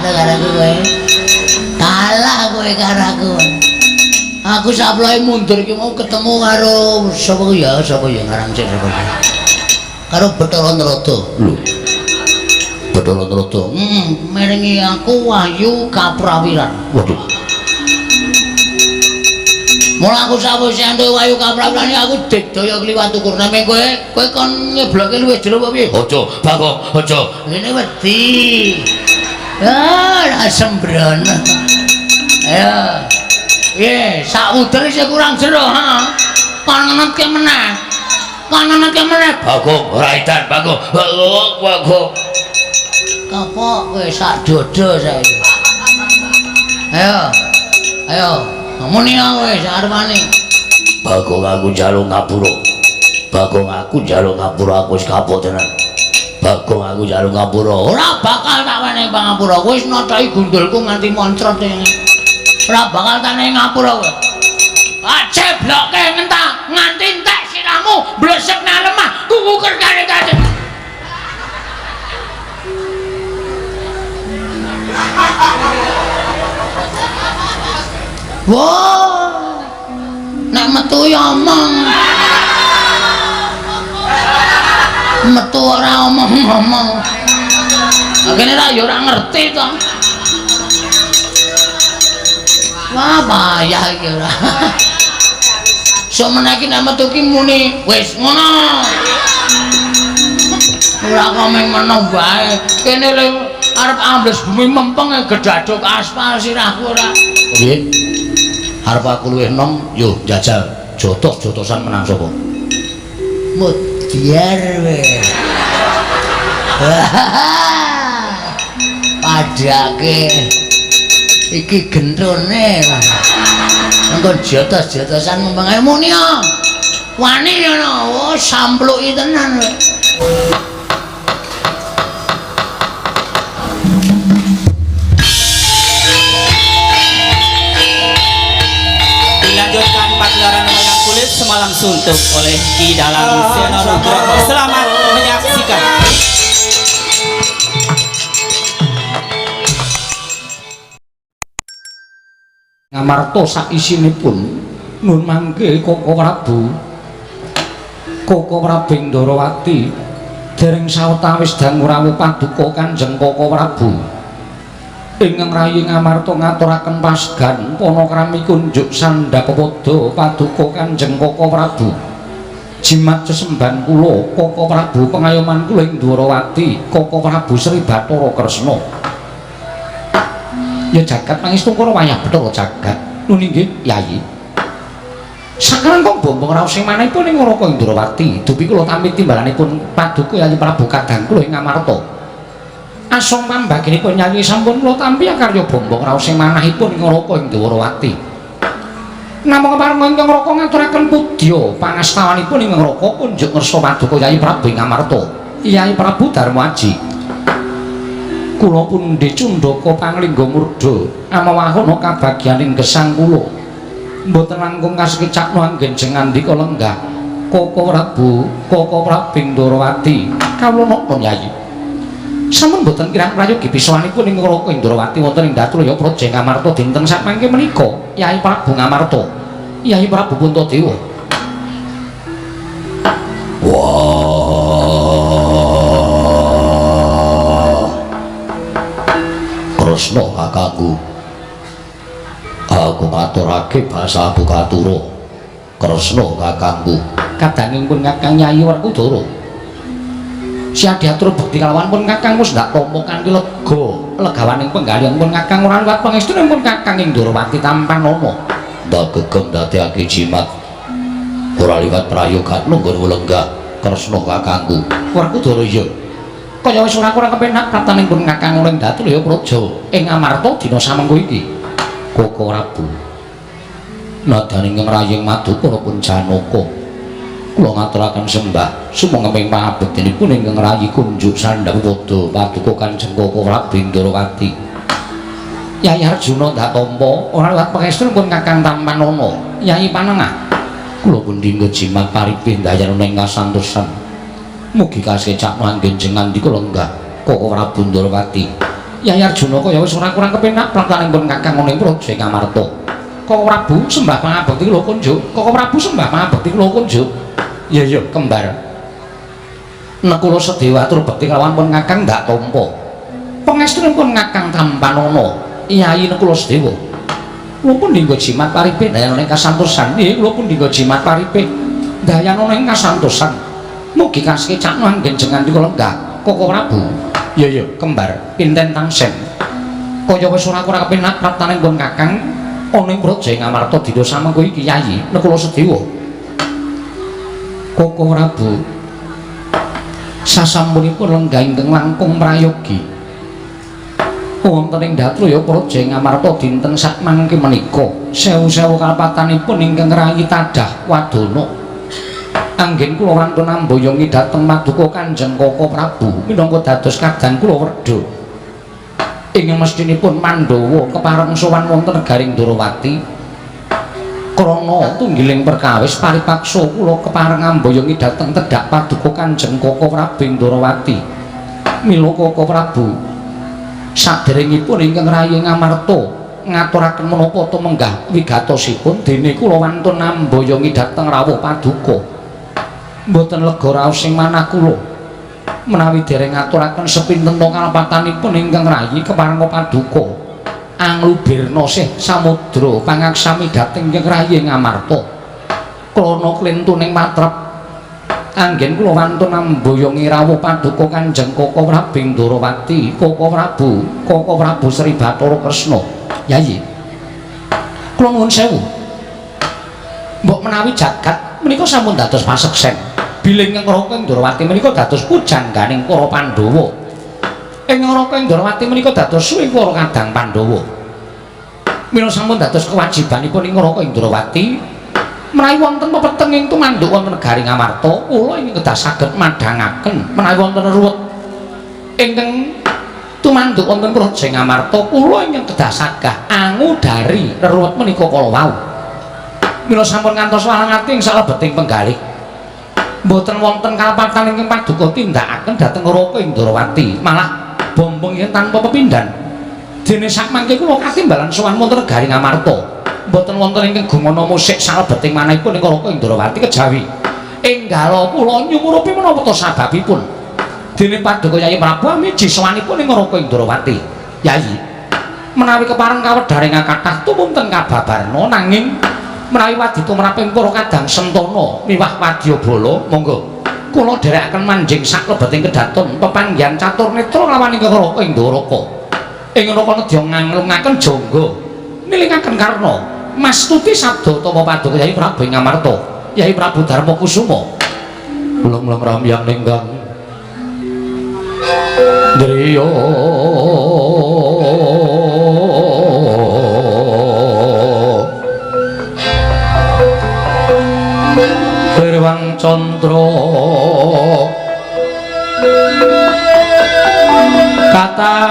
Kalah to karo aku kowe. Kalah kowe karo aku. Aku saplohe mundur iki mau ketemu karo sapa ya, sapa ya ngarang sik sapa ya. Karo Bathara Narada. Lho. Bathara Narada. Merengi aku wahyu kaprawiran. Waduh. Mula aku sawise entuk wahyu kaprawiran aku digdaya kliwat ukur. Nek kowe, kowe kon nyebloke luwih jero apa piye? Aja, Bagong, aja. Ngene wedi. Ah, sembrono. Ayo. Piye, sak uder isih kurang jero, ha? Kon ngenetke meneh. Kon ngenetke meneh. Bagong, ora edan, Bagong. Bagong, Bagong. Kapok kowe sak dodo saiki. Ayo. Ayo, muni kowe arepane. Bagong aku njaluk ngapura. Bagong aku njaluk ngapura, aku wis kapok tenan. Bagong aku njaluk ngapura. Ora bakal tak wenehi pangapura. Kowe wis nothoki gundulku nganti moncrot iki. Ora bakal tak wenehi ngapura kowe. Ah, cebloke ngentah nganti entek sirahmu blesek nang lemah kukuker kare-kare. Wah. Nek metu ya omong. Metu ora omong-omong. Kene ra ya ora ngerti to. Wah, payah iki ora. Sok meneh iki nek metu ki muni wis ngono. Ora kok mung meneng wae. Kene le arep ambles bumi mempeng gedaduk aspal sirahku ora. Piye? Arep aku luwih enom yo njajal jotos-jotosan menang sapa? Mudyar we. Padake iki genthone. Engko jotos-jotosan mempeng ae muni ya. Wani ngono. Oh, sampluki tenan kowe. Dilanjutkan pagelaran wayang kulit semalam suntuk oleh Ki Dalang Seno Nugroho. Selamat menyaksikan. Ngamarta saisinipun nun mangke Koko Prabu. Koko Prabu Ndorowati dereng sawetawis dangu rawuh paduka Kanjeng Koko Prabu. Ingkang rayi Ngamarta ngaturaken pasgan panakrami kunjuk sandhapapada paduka Kanjeng Koko Prabu. Jimat sesembahan kula Koko Prabu pengayoman kula ing Ndorowati Koko Prabu Sri Bathara Kresna. Ya jagat pangestu karo wayah Bathara jagat. Nuni nggih Yayi. Sakarang bombong raos sing manahipun ing Raka Indrawati, dupi kula tampi timbalanipun paduka Yayi Prabu kadang kula ing Ngamarta. Asong pambaginipun Yayi sampun kula tampi akarya bombong raos sing manahipun ing Raka Indrawati. Namung kepareng ingkang Raka ngaturaken pudya pangastawanipun ing Raka kunjuk ngersa paduka Yayi Prabu ing Ngamarta. Yayi Prabu Darma Aji. Kula pundi cundaka panglingga murda amawahana kabagyaning gesang kula. Mboten langkung kasekecakno anggen jeng ngandika lenggah Koko Prabu, Koko Prabu Ndorowati. Kawula napa Yayi? Sampun mboten kirang prayogi pisahanipun ing Raka Indrawati wonten ing Datraya Praja Ngamarta dinten sakmangke menika Yayi Prabu Ngamarta. Yayi Prabu Puntadewa. Wah. Kresna kakangku. Aku ngaturake basa aku katura. Kresna kakangku. Kadanging pun Kakang Yayi Werkudara. Siadiatur bekti kalawan pun Kakang wis ndak tampa kanthi lega. Legawaning penggalihan pun Kakang ora liwat pangestune pun Kakang ing Ndorowati tampanana. Ndak gegem dadekake jimat. Ora liwat prayoga nggon lenggah Kresna kakangku. Werkudara iya. Kaya wis ora kurang kepenak praptaning pun Kakang ing Datraya Praja ing Amarta dina samengko iki. Koko Prabu. Nadyan ingkang raying madukara pun Janaka. Kula ngaturaken sembah sumangga pangabektinipun ingkang rayi kunjuk sandhapada paduka Kanjeng Koko Prabu Ndorowati. Yayi Arjuna ndak tampa ora liwat pangestune pun Kakang tampanana. Yayi Panengah. Kula pundi jimat paripih ndayana ing kasantosan. Mugi kasekcakno anggen jeng ngandika lenggah Koko Prabu Ndorowati. Yai Arjuna kaya wis ora kurang kepenak praptanipun Kakang ana ing Praja Ngamarta. Koko Prabu sembah pangabekti kula kunjuk. Koko Prabu sembah pangabekti kula kunjuk. Iya iya kembar. Nekula Sedewa atur bekti kalawan pun Kakang ndak tampa. Pangestunipun Kakang tampanana Yai Nekula Sedewa. Kula pun dinggo jimat paripe dayana ing kasantosan. Nggih kula pun dinggo jimat paripe dayana ing kasantosan. Mugi kasekecakno anggen jenengan dika lenggah Koko Prabu. Iya iya kembar pinten tangsen. Kaya wis ora kurang kepenak praptane pun Kakang ana ing Praja Ngamarta dina samengko iki Yayi Nekula Sedewa. Koko Prabu sasampunipun lenggah ingkang langkung prayogi wonten ing Datruya Praja Ngamarta dinten sakmangke menika sewu-sewu kalepatanipun ingkang rayi tadah wadana. Anggen kula wantun amboyongi dhateng paduka Kanjeng Koko Prabu minangka dados kadang kula werda. Ing mestinipun Pandhawa kepareng sowan wonten negari Ndrawati krana tunggiling perkawis paripaksa kula kepareng amboyongi dhateng tedhak paduka Kanjeng Koko Prabu Ndrawati. Mila Koko Prabu saderengipun ingkang rayi Ngamarta ngaturaken menapa tumenggah wigatosipun dene kula wantun amboyongi dhateng rawuh paduka. Mboten lega raos sing manah kula menawi dereng ngaturaken sepinten kalepatanipun ingkang rayi kepareng paduka anglubirna sih samudra pangaksami dhateng ingkang rayi Ngamarta. Krana klintuning matrep anggen kula wantun amboyongi rawuh paduka Kanjeng Koko Prabu Ndrawati, Koko Prabu, Koko Prabu Sri Bathara Kresna. Yayi kula nuwun sewu. Mbok menawi jagat menika sampun dados paseksen. Bilih ingkang Raka Ndrawati menika dados pujangganing para Pandhawa. Ing Raka Ndrawati menika dados suwing para kadang Pandhawa. Mila sampun dados kewajibanipun ing Raka Ndrawati menawi wonten pepeteng ing tumanduk wonten negari Ngamarta, kula ingkang kedah saged madhangaken menawi wonten ruwet ingkang tumanduk wonten Praja Ngamarta, kula ingkang kedah sagah angudari reruwet menika kala wau. Mila sampun ngantos walang ati ing salebeting penggalih. Mboten wonten kalepatan ingkang paduka tindakaken dhateng Raka Ndrawati, malah bombong yen tanpa pepindhan. Dene sakmangke kula katimbalan sowan wonten negari Ngamarta. Mboten wonten ingkang gumana musik salebeting manahipun ing Raka Ndrawati kejawi enggala kula nyumurupi menapa ta sababipun. Dene paduka Yayi Prabu amiji sowanipun ing Raka Ndrawati. Yayi, menawi kepareng kawedharing kathah tumunten kababarna nanging menawi wadi tumraping para kadang sentana miwah wadyabala monggo kula dherekaken manjing saklebeting kedaton pepanggihan catur netra lawan ingkang Raka Indaraka. Ing neraka nedya nganglungaken jangga nilingaken karna mastuti sabda tama paduka Yayi Prabu Ngamarta, Yayi Prabu Darma Kusuma. Lung-lung ramyang ninggang driya Lirwang Candra katawengan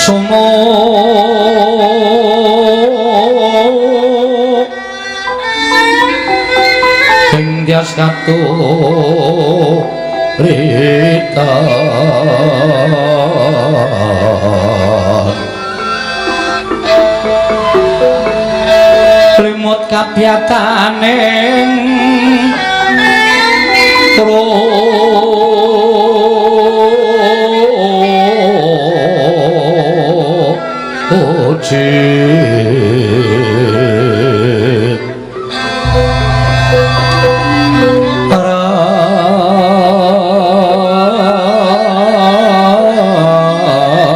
sumo ing dyas katur rita limut kabyataning trojit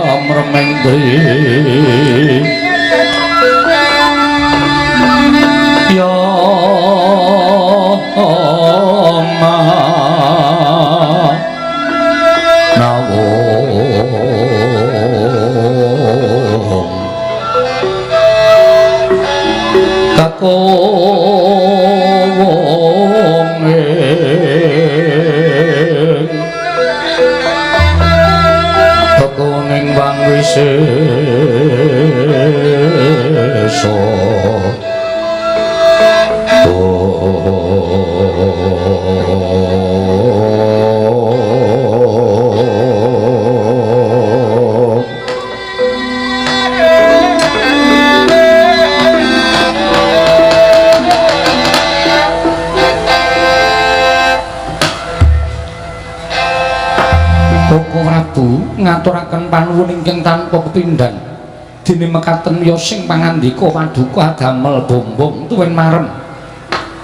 ram remendri ya ma nawung Koko Prabu ngaturaken panuwun ingkang tanpa pepindhan. Dene mekaten yosing pangandika paduka damel bombong tuwin marem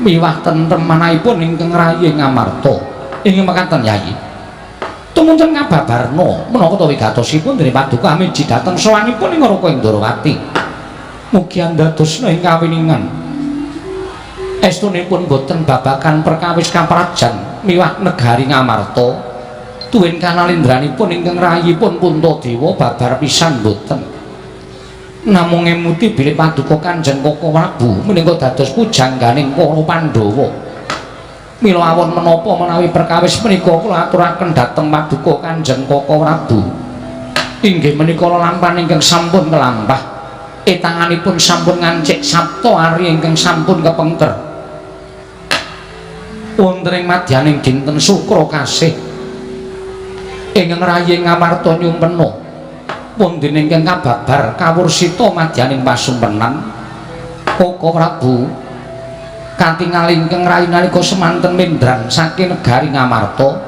miwah tentrem manahipun ingkang rayi Ngamarta. Ingkang mekaten Yayi. Tumunten ngababarna menapa ta wigatosipun dene paduka amiji dhateng sowanipun ing Raka Indrawati. Mugi andadosna ing kawiningan. Estunipun boten babagan perkawis kaprajan miwah negari Ngamarta. Tuwin kanalindranipun ingkang rayipun Puntadewa babar pisan boten. Namung ngemuti bilih paduka Kanjeng Koko Prabu menika dados pujangganing para Pandhawa. Mila awon menapa menawi perkawis menika kula aturaken dhateng paduka Kanjeng Koko Prabu. Inggih menika lelampahan ingkang sampun kelampah. Etanganipun sampun ngancik sapta ari ingkang sampun kepengker. Wonten ing madyaning dinten Sukra kasih ingkang rayi Ngamarta nyumpena wonten ingkang kababar kawursita madyaning pasumpenan Koko Prabu katingal ingkang rayi nalika semanten mendran saking negari Ngamarta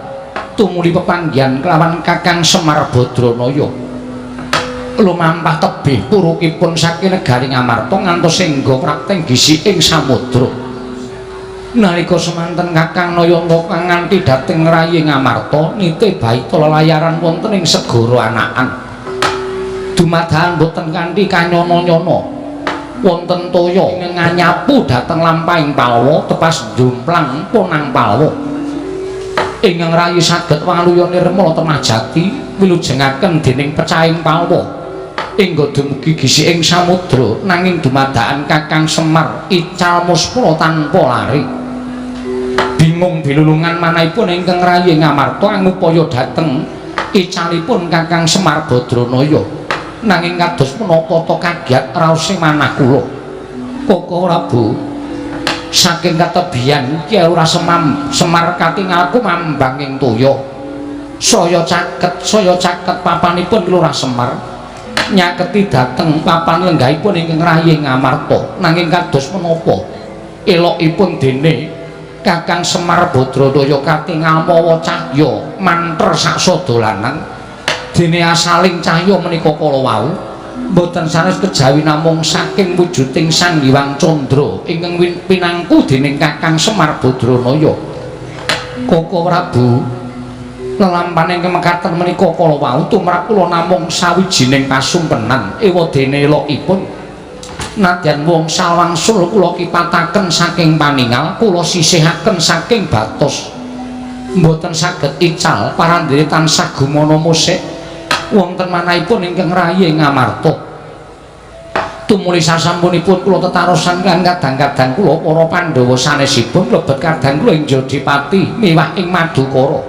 tumuli pepanggihan kelawan Kakang Semar Badranaya lumampah tebih purukipun saking negari Ngamarta ngantos engga prapteng gisiking samudra. Nalika semanten Kakang Nayanta nganti dhateng rayi Ngamarta nite baita lelayaran wonten ing segara anakan. Dumadakan boten kanthi kanyana-nyana wonten toya ingkang nyapu dhateng lampahing Palwa tepas njumplang ponang Palwa. Ingkang rayi saged waluya nirmala temah jati wilujengaken dening pecahing Palwa. Engga dumugi gisiking samudra nanging dumadakan Kakang Semar ical muspra tanpa lari. Bingung bilulungan manahipun ingkang rayi Ngamarta angupaya dhateng icalipun Kakang Semar Badranaya nanging kados menapa ta kagiat raosing manah kula. Koko Prabu saking katebihan Ki Lurah Semar katingal kumambang ing toya. Saya caket papanipun Lurah Semar nyaketi dhateng papan lenggahipun ingkang rayi Ngamarta nanging kados menapa elokipun dene Kakang Semar Badranaya katingal mawa cahya manter saksa dolanan dene asaling cahya menika kala wau mboten sanes kejawi namung saking wujuding Sang Hyang Candra ingkang pinangku dening Kakang Semar Badranaya. Koko Prabu lelampahan ingkang mekaten menika kala wau tumrap kula namung sawijining pasumpenan ewadene elokipun nadyan wong sawangsul kula kipataken saking paningal kula sisihaken saking batos mboten saged ical parandene tansah gumana musik wonten manahipun ingkang rayi Ngamarta. Tumuli sasampunipun kula tetarosan lan kadang-kadang kula para Pandhawa sanesipun mlebet kadang kula ing Jodipati miwah ing Madukara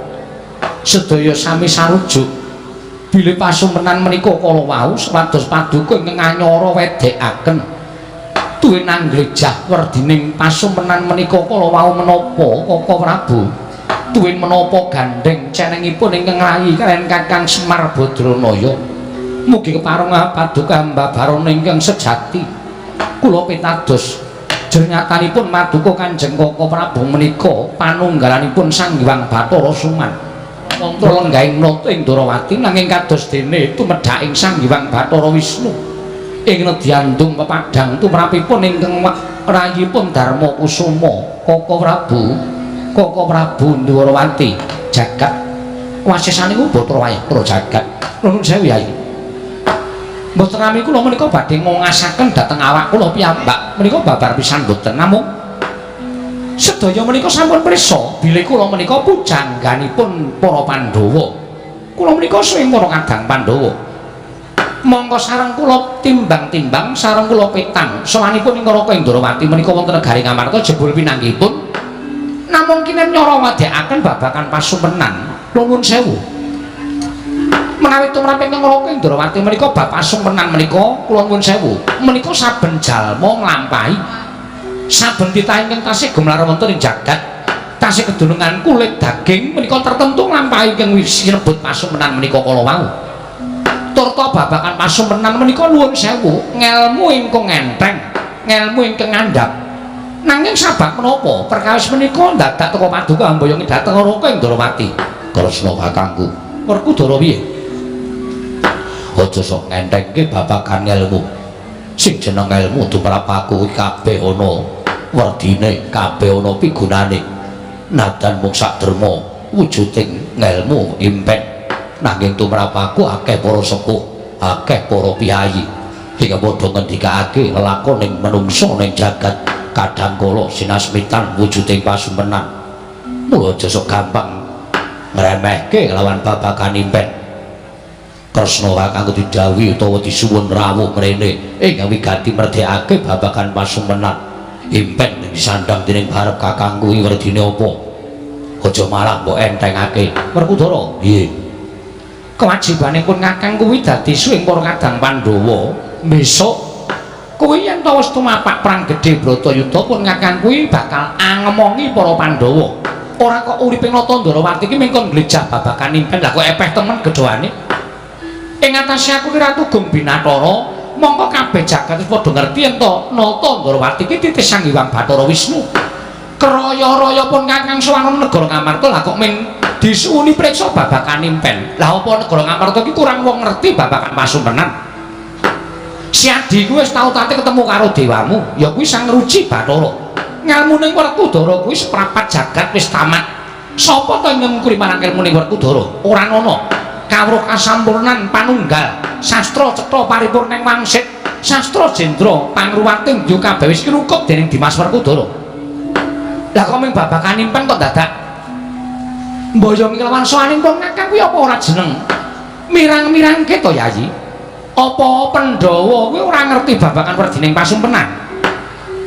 sedaya sami sarujuk bilih pasumpenan menika kala wau supados paduka ingkang anyara wedhekaken tuwin anglejah werdining pasumpenan menika kala wau menapa Koko Prabu tuwin menapa gandheng cenengipun ingkang rayi kaliyan Kakang Semar Badranaya. Mugi kepareng paduka mbabarana ingkang sejati kula pitados jernyatanipun maduka Kanjeng Koko Prabu menika panunggalanipun Sang Hyang Bathara Suman mantra lenggahing nata Indrawati nanging kados dene tumedhaking Sang Hyang Bathara Wisnu ing nedyandung pepadhang tumrapipun ingkang rayipun Darma Kusuma. Koko Prabu, Koko Prabu Ndrawati jagat wasesane ku Bathara Wayah jagat. Nuwun sewu Yai. Mboten rami kula menika badhe ngongasaken dhateng awak kula piyambak menika babar pisan mboten namung sedaya menika sampun prisa bilih kula menika pujangganipun para Pandhawa. Kula menika sering para kadang Pandhawa. Mongko sareng kula timbang-timbang sareng kula petang sowanipun ing Raka Indrawati menika wonten negari Ngamarta jebul pinanggihipun namung kinen nyara wadekaken babagan pasumpenan. Nuwun sewu. Menawi tumrap ingkang Raka Indrawati menika bab pasumpenan menika kula nuwun sewu menika saben jalma nglampahi Saben titah ingkang tasih gumlar wonten ing jagat tasih kedunungan kulit daging menika tertentu nglampahi ingkang sinebut pasumenan menika kala wau. Turta babagan pasumenan menika nuwun sewu ngelmu ingkang enteng, ngelmu ingkang ngandhap. Nanging sabab menapa perkawis menika dadak teka paduka amboyongi dhateng Raka Indrawati. Kresna kakangku, Werkudara piye? Aja sok ngentengke babagan ngelmu. Sing jeneng ilmu tumrap aku kabeh ana werdine, kabeh ana pigunane. Nadan mung sak derma wujuding ngelmu impen. Nanging tumrap aku akeh para sepuh, akeh para piyayi sing padha ngendikake lelakoning menungsa ning jagat kadang kala sinasmitan wujuding pasumenan. Mula aja sok gampang ngremehke lawan babagan impen. Kresna kakangku didhawuhi utawa disuwun rawuh mrene ing wigati merdekake babagan pasumenan. Impen disandhang dening barep kakangku iki werdine apa? Aja malah mbok entengake. Werkudara, piye? Kewajibane pun kakang kuwi dadi suwing para kadang Pandhawa. Besok kuwi yen ta wis tumapak perang gedhe Bratayuda pun kakang kuwi bakal angemongi para Pandhawa. Ora kok uripe Nata Ndrawati iki mengko nglejah babagan impen. Lah kok epeh temen gedhoane. Ing atase aku ki Ratu Gung Binatara, mongko kabeh jagat wis padha ngerti yen to Nata Ndrawati iki titih Sang Hyang Bathara Wisnu. Kraya-raya pun kakang sowan negara Ngamarta lah kok ming disuwuni priksa babagan impen. Lah apa negara Ngamarta iki kurang wong ngerti babagan pasumenan? Si Adi kuwi wis tau tate ketemu karo dewamu, ya kuwi Sang Ruci Bathara. Ngelmune Werkudara kuwi seprapat jagat wis tamat. Sapa to ing ngungkuri marang ilmune Werkudara? Ora ana. Kawruh kasampurnan panunggal, sastra cetha paripurna wangsit, sastra jendra pangruwating yo kabeh wis kinukup dening Dimas Werkudara. Lah kok ming babagan impen kok dadak mboyongi kelawan sowaning wong kakang kuwi apa ora jeneng mirang-mirangke to Yayi? Apa Pandhawa kuwi ora ngerti babagan werdining pasumpenan?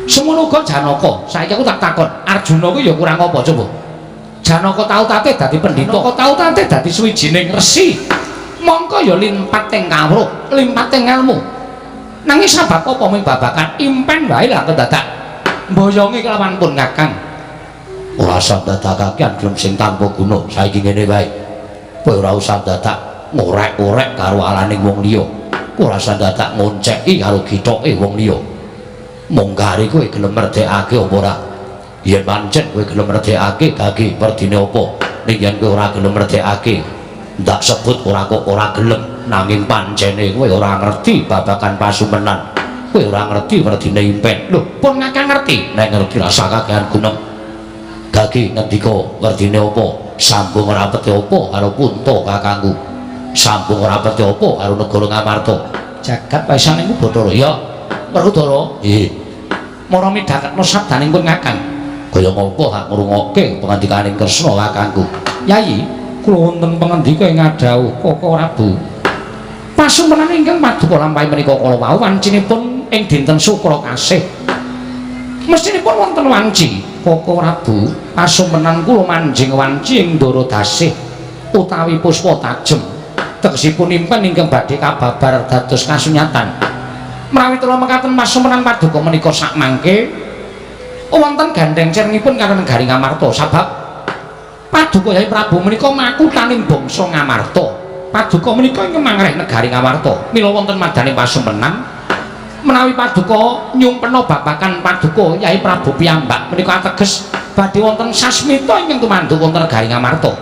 Semono uga Janaka. Saiki aku tak takon, Arjuna kuwi ya kurang apa coba? Janaka tau tate dadi pendhita, tau tate dadi suwijining resi. Mongko ya limpat ing kawruh, limpat ing ilmu. Nanging sabab apa ming babagan impen wae lah kok dadak mboyongi kelawan pun kakang. Ora usah dadakake gelem sing tanpa guna. Saiki ngene wae. Kowe ora usah dadak ngorek-orek karo alaning wong liya. Kowe ora usah dadak ngonceki karo githoke wong liya. Mung kari kowe gelem merdekake apa ora? Yen pancen kowe gelem merdekake gage werdine apa? Ning yen kowe ora gelem merdekake, ndak sebut ora kok ora gelem, nanging pancene kowe ora ngerti babagan pasumenan. Kowe ora ngerti werdine impen. Lho, pun kakang ngerti. Nek ngerti rasa kakehan gunung. Gage ngendika werdine apa? Sambung rapete apa karo Punta kakangku? Sambung rapete apa karo negara Ngamarta? Jagat paisane ku Bathara. Ya, Werkudara. Nggih. Mara midhaketno sabdaning pun kakang. Kaya ngapa hak ngrungokke pangandikaning Kresna kakangku? Yayi, kula wonten pangandika ing ngadhawuh Koko Prabu. Pasumenan ingkang paduka lampahi menika kala wau wancinipun ing dinten Sukra Kasih. Mestinipun wonten wanci Koko Prabu, pasumenan kula manjing wanci ing Ndara Dasih utawi puspa tajem. Tegesipun impen ingkang badhe kababar dados kasunyatan. Menawi kula mekaten pasumenan paduka menika sakmangke wonten gandheng cerengipun karo negari Ngamarta sabab paduka Yai Prabu menika makutaning bangsa Ngamarta. Paduka menika ingkang mangreh negari Ngamarta. Mila wonten madane pasumenan menawi paduka nyumpena babagan paduka Yai Prabu piyambak menika ateges badhe wonten sasmita ingkang tumanduk wonten negari Ngamarta.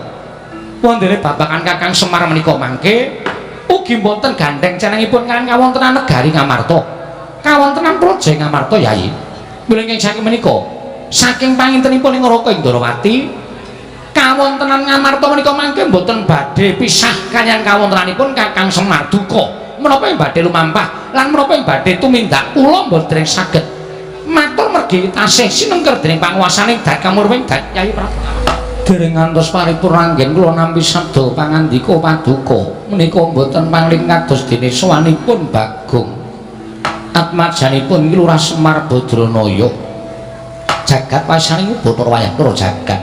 Wondene babagan Kakang Semar menika mangke ugi wonten gandheng cenengipun kaliyan kawontenan negari Ngamarta. Kawontenan Praja Ngamarta Yai. Mila ingkang saking menika saking pangintenipun ing Raka Indrawati kawontenan Ngamarta menika mangke mboten badhe pisah kaliyan kawontenanipun Kakang Semar duka menapa ing badhe lumampah lan menapa ing badhe tumindak kula mboten saged matur mergi tasih sinengker dening panguwasaning Dat Kamurwing Dat Yai Prabu. Dereng ngantos paripurna anggen kula nampi sabda pangandika paduka menika mboten pangling kados dene sowanipun Bagong atmajanipun Ki Lurah Semar Badranaya. Jagat pasaning Bathara wayah Ndara jagat.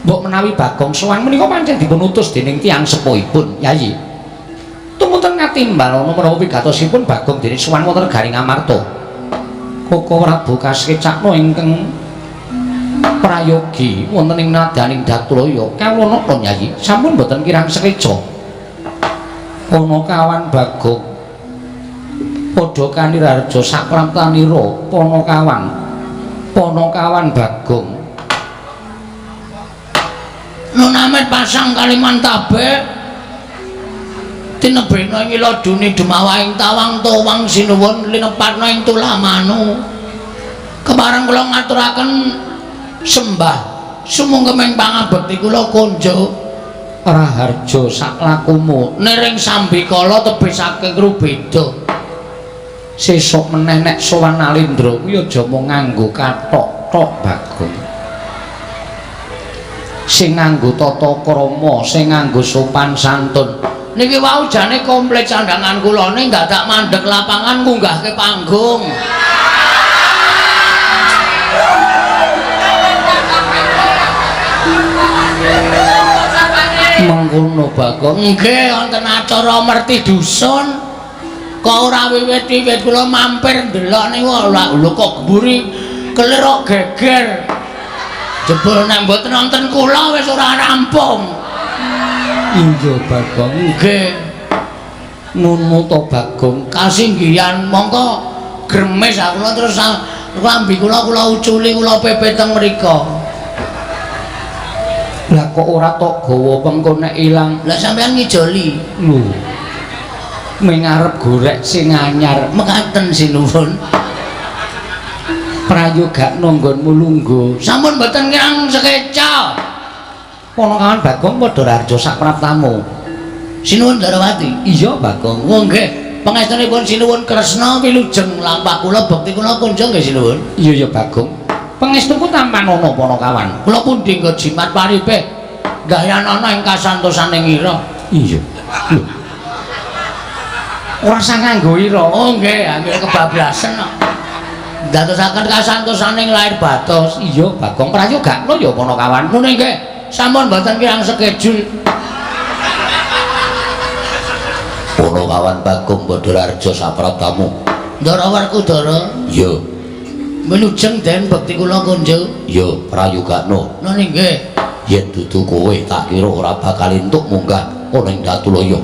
Mbok menawi Bagong sowan menika pancen dipun utus dening tiyang sepuhipun Yayi. Tumunten katimbal ana menawa wigatosipun Bagong dene sowan wonten negari Ngamarta. Koko Prabu kasekcakna ingkang prayogi wonten ing nadaning Datulaya. Kawula napa Nyai? Sampun boten kirang sekeca. Panakawan Bagong padha kaniraharja sapraptanira Panakawan. Panakawan Bagong. Nunamit pasang Kalimantabe tinebena ing ila duni dumawaing tawang towang sinuwun linepatna ing tulamanu. Kepareng kula ngaturaken sembah sumungkeming pangabekti kula konjo Raharja saklakumu niring sambikala tebih saking rubeda. Sesuk meneh nek sowan Nalindra kuwi aja mung nganggo kathok tok Bagong. Sing nganggo tata krama, sing nganggo sopan santun. Niki wau jane komplit sandangan kula ning dadak mandheg lapangan ngunggahke panggung. Mengkono Bagong. Nggih, wonten acara merti dusun. Kok ora wiwit-wiwit kula mampir ndelok niku lho kok mburi kelirok geger. Jebul nek mboten wonten kula wis ora rampung. Iya Bagong. Nggih. Ngono to Bagong. Kasinggihan mongko gremes aku terus klambi kula kula uculi kula pepe teng mriko. Lah kok ora tok gawa mengko nek ilang. Lah sampean ngijoli. Lho. Ming arep gorek sing anyar. Mekaten sinuwun. Prayogakno nggonmu lungguh. Sampun mboten kirang sekeca. Panakawan Bagong padha raharja sapraptamu. Sinuwun Darawati. Iya Bagong. Oh nggih, pangestunipun Sinuwun Kresna wilujeng lampah kula bekti kula kunjung nggih Sinuwun. Iya ya Bagong. Pangestuku tampanana Panakawan. Kula pundi nggo jimat paripe gayanana ing kasantosaning ira. Iya. Lho. Ora usah nganggo ira. Oh nggih, anggere kebablasen kok. Ndadosaken kasantosaning lahir batos. Iya Bagong, prayogakno ya Panakawan. Ngono nggih. Sampun mboten kirang skedjul. Panakawan Bagong Badharaharja sapraptamu. Ndara Werkudara. Iya. Wilujeng den bekti kula kunjung. Iya, prayogakno. Ngono nggih. Yen dudu kowe tak kira ora bakal entuk munggah ana ing Datulaya.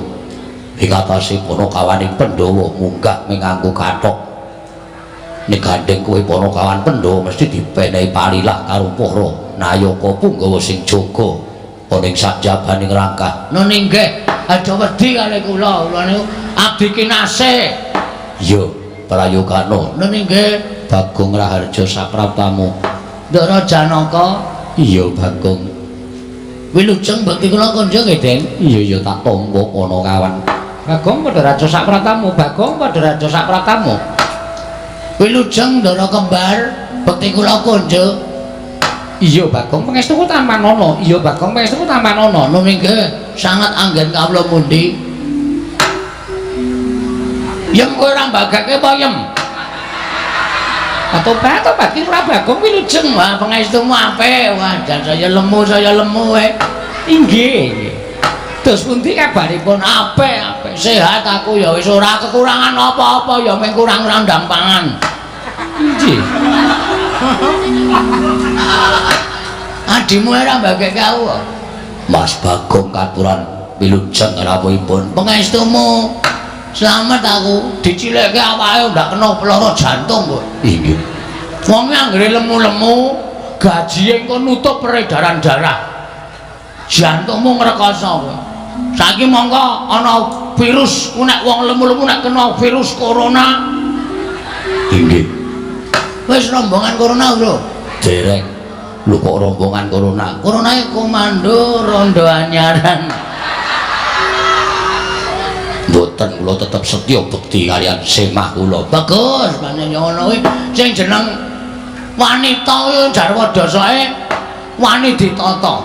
Ing atase Panakawaning Pandhawa munggah ming nganggo kathok. Nek gandeng kowe Panakawan Pandhawa mesti dipenehi palilah karo para nayaka punggawa sing jaga ana ing sajabaning rangkah. Ngono nggih, aja wedi kali kula, kula niku abdi kinasih. Iya, prayogakno. Ngono nggih. Bagong Raharja sapraptamu. Ndara Janaka. Iya Bagong. Wilujeng bekti kula kunjung nggih, Den. Iya ya tak tampa Panakawan. Bagong Padharaja sapraptamu, Bagong Padharaja sapraptamu. Wilujeng Ndara kembar bekti kula kunjung. Iya Bagong, pangestuku tampanana. Iya Bagong, pangestuku tampanana. Ngono nggih, sangat anggen kawula mundi. Yem kowe ora mbagake apa yem? Tobat ki ora Bagong wilujeng. Wah, pangestumu apik. Wah, jan saya lemu kowe. Inggih. Terus pundi kabaripun? Apik, apik. Sehat aku ya wis ora kekurangan apa-apa ya mung kurang randang pangan. Inggih. Adimu ora mbageke aku. Mas Bagong katuran wilujeng rawuhipun. Pangestumu slamet aku. Dicilekke awake ndak kena lara jantung kok. Inggih. Wong anggere lemu-lemu, gaji engko nutup peredaran darah. Jantungmu ngrekoso kowe. Saiki mongko ana virus, ku nek wong lemu-lemu nek kena virus corona. Inggih. Wis rombongan corona lho. Dereng. Lho kok rombongan corona? Corona komando rondo anyaran. Mboten, kula tetep setya bekti kaliyan semah kula. Bagus, pancen ngono kuwi. Sing jeneng wanita kuwi jarwa dasake wani ditata.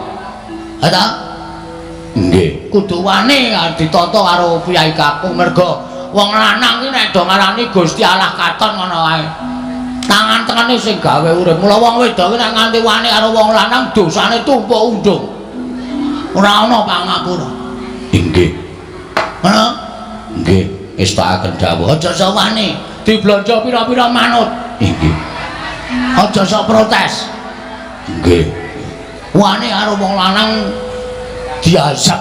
Ha ta? Nggih. Kudu wani ditata karo piyai kakung mergo wong lanang ki nek do ngarani Gusti Allah katon ngono wae. Tangan-tangane sing gawe urip. Mula wong wedok ki nek nganti wani karo wong lanang dosane tumpuk undung. Ora ana pangapura. Inggih. Ngono? Nggih, ngestakaken dawuh. Aja sawani diblanja pira-pira manut. Inggih. Aja sok protes. Nggih. Wani karo wong lanang diazab.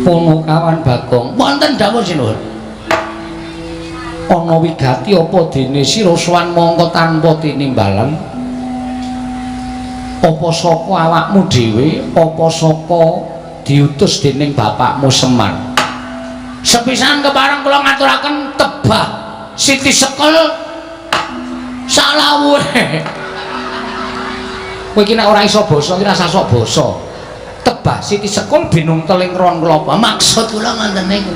Ponokawan Bagong, Wonten dawuh sinuwun. Ana wigati apa dene sira sowan mangka tanpa tinimbalan? Apa saka awakmu dhewe, apa saka diutus dening bapakmu Semar? Sepisan kepareng kula ngaturaken tebah Siti Sekel salawuhe. Kowe iki nek ora iso basa iki rasah sok basa. Tebah Siti Sekul binung teling ron klapa. Maksud kula ngoten niku.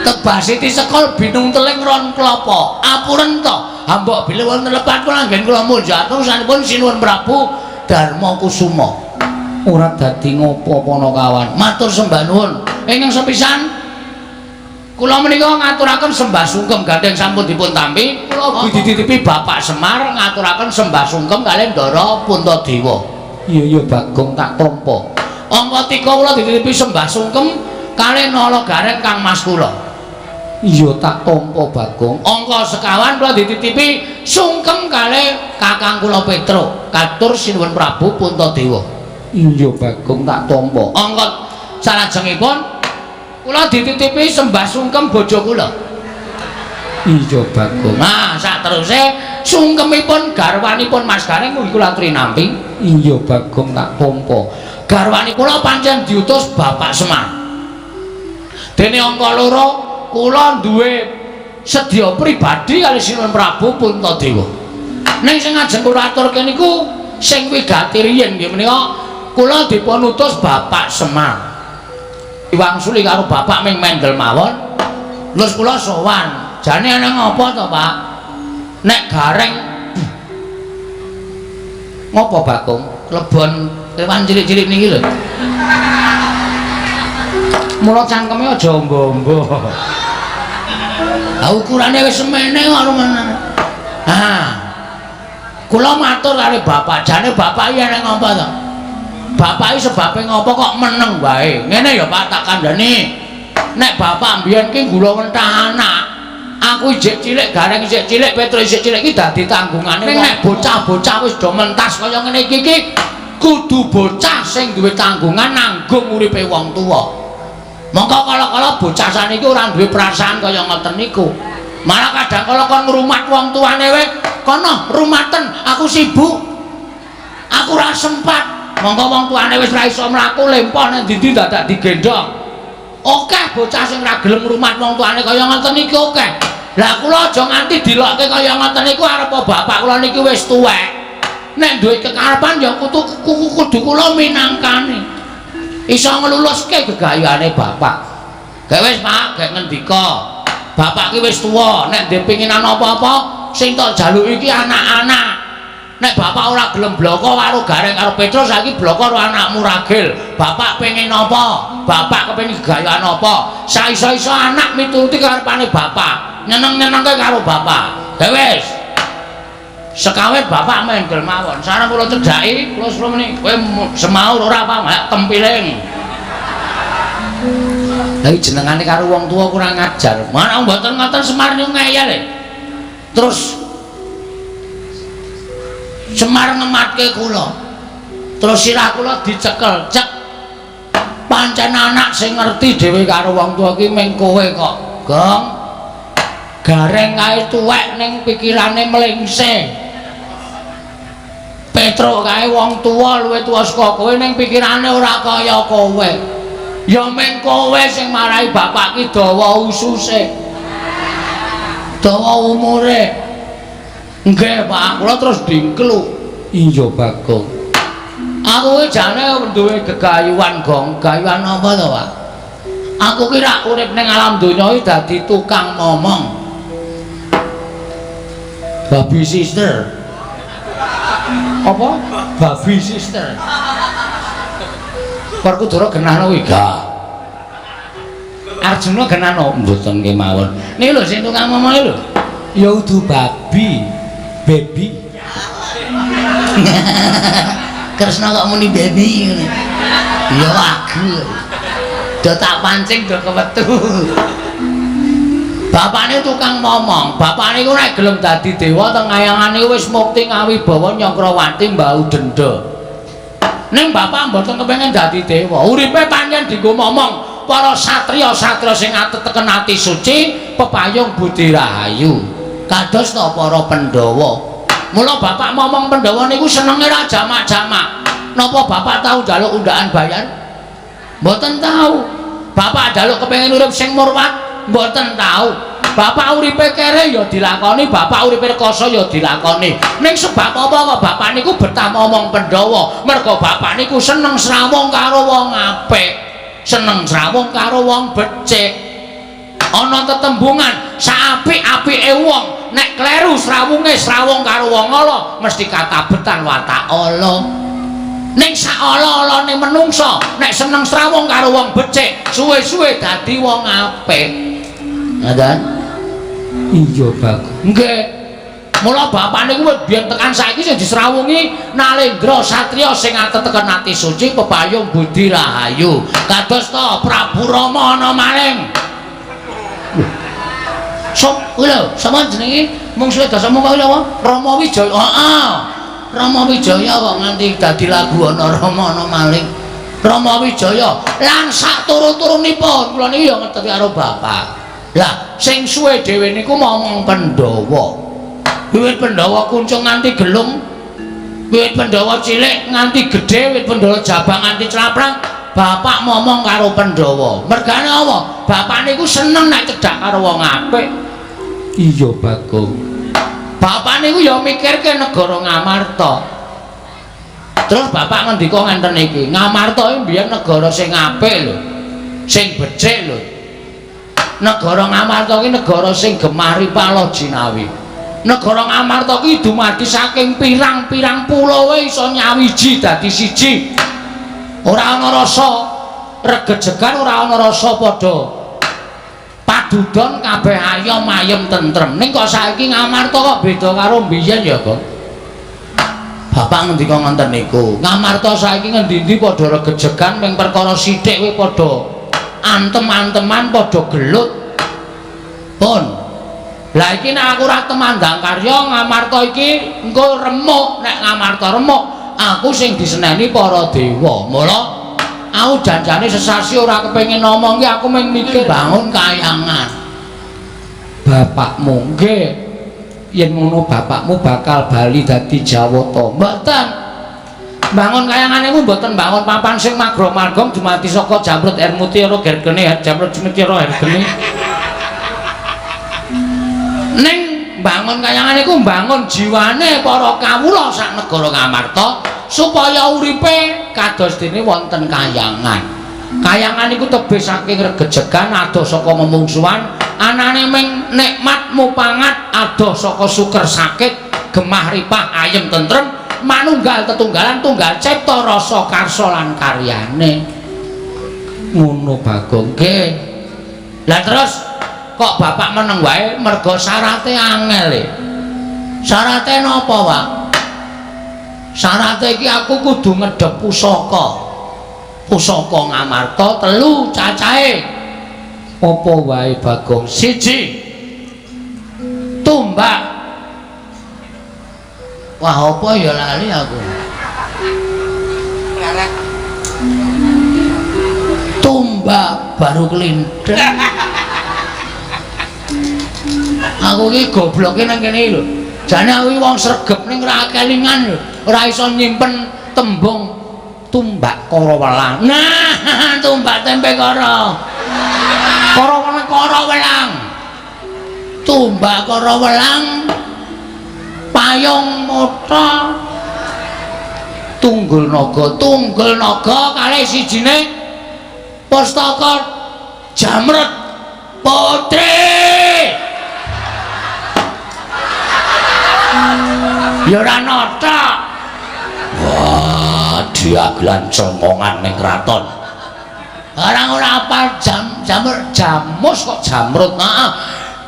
Tebah Siti Sekul binung teling ron klapa. Apuren to, hambok bilih wonten lepat kula anggen kula munjat urusanipun Sinuwun Prabu Darma Kusuma. Ora dadi ngopo Ponokawan. Matur sembah nuwun. Ingkang sepisan kula menika ngaturaken sembah sungkem gandeng sampun dipun tampi. Kula ugi dititipi Bapak Semar ngaturaken sembah sungkem kalih Ndara Puntadewa. Iya iya Bagong tak tampa. Angka 3 kula dititipi sembah sungkem kalih Nala Gareng Kang Mas kula. Iya tak tampa Bagong. Angka sekawan kula dititipi sungkem kalih Kakang kula Petruk katur Sinuwun Prabu Puntadewa. Iya Bagong tak tampa. Angka salajengipun kula dititipi sembah sungkem bojo kula. Iya Bagong. Nah, sateruse sungkemipun garwanipun Mas Gareng ugi kula aturi nampi. Iya Bagong tak tampa. Garwani kula pancen diutus Bapak Semar. Dene angka loro kula duwe sedya pribadi kalih Sinuwun Prabu Puntadewa. Ning sing ajeng kula aturke niku sing wigati riyin nggih menika kula dipun utus Bapak Semar. Diwangsuli karo bapak ming mendel mawon. Terus kula sowan. Jane ana ngapa to, Pak? Nek Gareng Ngopo Bagong? Klebon kewan cilik-cilik niki lho. Mula cangkeme aja ombo-ombo. Lah ukurane wis semene kok rumane. Ha. Kula matur karo bapak, jane bapak iki ana ngapa to? Bapak iki sebabe ngopo kok meneng wae? Ngene ya Pak tak kandhani. Nek bapak mbiyen ki gula wentah anak, aku isih cilik, Gareng isih cilik, Petro isih cilik iki dadi tanggungane. Ning nek bocah-bocah wis do mentas kaya ngene iki iki kudu bocah sing duwe tanggungan nanggung uripe wong tuwa. Mongko kala-kala bocah saniki ora duwe perasaan kaya ngoten niku. Malah kadang kala kon ngrumat wong tuane wae, kono rumaten, aku sibuk. Aku ora sempat. Mongko wong tuane wis ora iso mlaku lempoh nang ndi-ndi dadak digendhong. Akeh bocah sing ora gelem ngrumat wong tuane kaya ngoten niki akeh. Lah kula aja nganti dilokke kaya ngoten niku arep bapak kula niki wis tuwek. Nek duwe kekarepan ya kudu kudu kula minangkani. Iso ngluluske gegayane bapak. Gek wis Pak, gek ngendika. Bapak ki wis tuwa, nek ndek pinginan apa-apa sing tak jaluki iki anak-anak. Nek bapak ora gelem bloko karo Gareng karo Petro saiki bloko karo anakmu Ragil. Bapak pengen apa? Bapak kepengin gegayane apa? Saiso-iso anak mituruti karepane bapak. Nyeneng-nyenengke karo bapak. Gek wis. Sekawet bapak mendel mawon. Sareng kula cedhaki, kula suruh meni, kowe semaur ora apa mak tempiling. Lah iki jenengane karo wong tuwa kurang ajar. Mana mboten ngoten Semar niku ngeyel e. Terus Semar ngematke kula. Terus sirah kula dicekel, cek. Pancen anak sing ngerti dhewe karo wong tuwa ki ming kowe kok, Gong. Gareng kae tuwek ning pikirane mlengse. Petruk kae wong tuwa luwih tuwa saka kowe ning pikirane ora kaya kowe. Ya ming kowe sing marai bapak ki dawa ususe. Dawa umure. Nggih, Pak, kula terus dingklu. Iya Bagong. Aku ki jane duwe gegayuhan, Gong. Gayuhan apa to, Pak? Aku ki rak urip ning alam donya iki dadi tukang momong. Babi sister. Apa? Babi sister. Werkudara genahno kuwi gak. Arjuna genahno mboten kemawon. Niki lho sing tukang momong iki lho. Ya udu babi. Baby. Kresna kok muni baby ngene. Ya wagu. Do tak pancing do kewetu. Bapakne tukang momong. Bapakne iku nek gelem dadi dewa teng kayangane wis mukti ngawibawa Nyakrawati mbau denda. Ning bapak mboten kepengin dadi dewa. Uripe pancen dienggo momong para satriya-satriya sing ateteken ati suci, pepayung budi rahayu. Kados ta para Pandhawa. Mula bapak momong Pandhawa niku senenge ra jamak-jamak. Napa bapak tau njaluk undaan bayar? Mboten tau. Bapak njaluk kepengin urip sing murwat? Mboten tau. Bapak uripe kere ya dilakoni, bapak uripe rekoso ya dilakoni. Ning sebab apa kok bapak niku betah momong Pandhawa? Mergo bapak niku seneng srawung karo wong apik, seneng srawung karo wong becik. Ana tetembungan saapik-apike wong, nek kleru srawunge srawung karo wong ala, mesti katabetan watak ala. Ning sak ala-alane menungsa, nek seneng srawung karo wong becik, suwe-suwe dadi wong apik. Ngoten? Iya, Bagong. Nggih. Mula bapak niku wis biyen tekan saiki sing disrawungi Nalendra satriya sing ateteken ati suci pepayung budi rahayu. Kados ta Prabu Rama ana maling. Sop kuwi lho, sapa jenenge? Mung suwe dasamu kuwi lho, Rama Wijaya. Heeh. Rama Wijaya kok nganti dadi lagu ana Rama ana maling. Rama Wijaya lan sak turu-turunipun kula niki ya ngerti karo bapak. Lah sing suwe dhewe niku momong Pandhawa. Wiwit Pandhawa kuncung nganti gelung, wiwit Pandhawa cilik nganti gedhe, wiwit Pandhawa jabang nganti claprang, bapak momong karo Pandhawa. Mergane apa? Bapak niku seneng nek cedhak karo wong apik. Iya, Bagong. Bapak niku ya mikirke negara Ngamarta. Terus bapak ngendika ngenten iki, Ngamarta iki mbiyen negara sing apik lho, sing becik lho. Negara Ngamarta iki negara sing gemah ripala jinawi. Negara Ngamarta iki dumadi saking pirang-pirang pulowe iso nyawiji dadi siji. Ora ana rasa regejegan, ora ana rasa padha padudon, kabeh ayom ayem tentrem. Ning kok saiki Ngamarta kok beda karo mbiyen ya, Gong? Bapak ngendika ngoten niku. Ngamarta saiki ngendi-endi padha regejegan, ming perkara sithik kuwi padha antem-anteman, padha gelut. Pun. Lah iki nek aku ora temandang karya Ngamarta iki engko remuk. Nek Ngamarta remuk, aku sing diseneni para dewa. Mula aku janjane sesasi ora kepengin ngomong iki, aku mung mikir bangun kayangan. Bapakmu nggih, yen ngono bapakmu bakal bali dadi Jawata. Mboten. Bangun kayangan niku mboten bangun papan sing magrong-magrong dumadi saka jamrut ermutiara gergene, jamrut cemetiara hergene. Ning bangun kayangan niku bangun jiwane para kawula sak negara Ngamarta supaya uripe kados dene wonten kayangan. Kayangan niku tebih saking regejegan, adoh saka memungsuhan, anane ming nikmat mupangat, adoh saka suker sakit, gemah ripah ayem tentrem, manunggal tetunggalan tunggal cipta rasa karsa lan karyane. Ngono, Bagong. Nggih. Lah terus kok bapak meneng wae mergo syarate angel e. Syarate napa, Pak? Syarate iki aku kudu ngedhep pusaka. Pusaka Ngamarta telu cacahe. Apa wae, Bagong? Siji, tumbak. Wah, apa ya lali aku. Tumbak baru kelindan. Aku iki gobloke nang kene lho. Jane aku iki wong sregep ning ora kelingan lho. Ora iso nyimpen tembung tumbak kara welang. Nah, tumbak tempe kara. Kara welang, kara welang. Tumbak kara welang. Payung mata tunggul naga, tunggul naga kalih sijine pustaka jamrut putri. Ya ora nata. Wah, diaglan cengongan ning kraton. Orang ora apal jam jamur jamus kok jamrut. Heeh.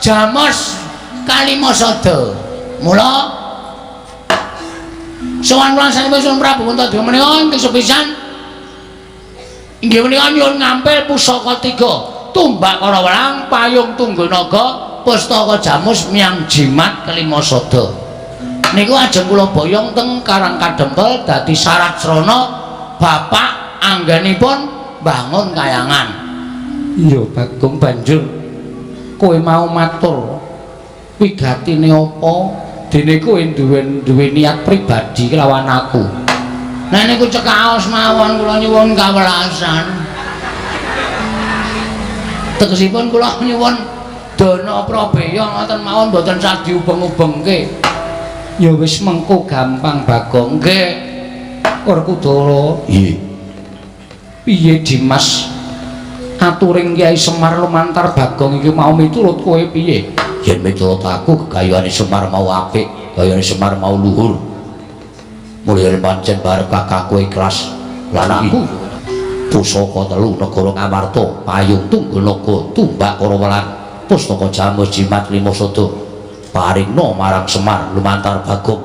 Jamus Kalimasada. Mula sowan kula sanipun Prabu Puntadewa menika ingkang sepisan inggih menika nyuwun ngampil pusaka tiga, tumbak kara welang, payung tunggul naga, pustaka jamus miang jimat kelima sada. Niku ajeng kula boyong teng Karang Kadempel dadi syarat srana bapak anggenipun bangun kayangan. Iya Bagong, banjur kowe mau matur wigatine apa? Dene kowe duwe niat pribadi kelawan aku. Nah niku cekaos mawon kula nyuwun kawelasan. Tegesipun kula nyuwun dana prabeya ngoten mawon mboten sah diubeng-ubengke. Ya wis mengko gampang Bagong. Nggih. Werkudara. Nggih. Piye Dimas? Aturing Kyai Semar lumantar Bagong iki mau miturut kowe piye? Yen miturut aku gegayuhane Semar mau apik, gayane Semar mau luhur. Mulyane pancen barep kakangku ikhlas lan aku pusaka telu negara Ngamarta, payung tunggul naga, tumbak Karawelang, pustaka jamus jimat lima sada paringna marang Semar lumantar Bagong.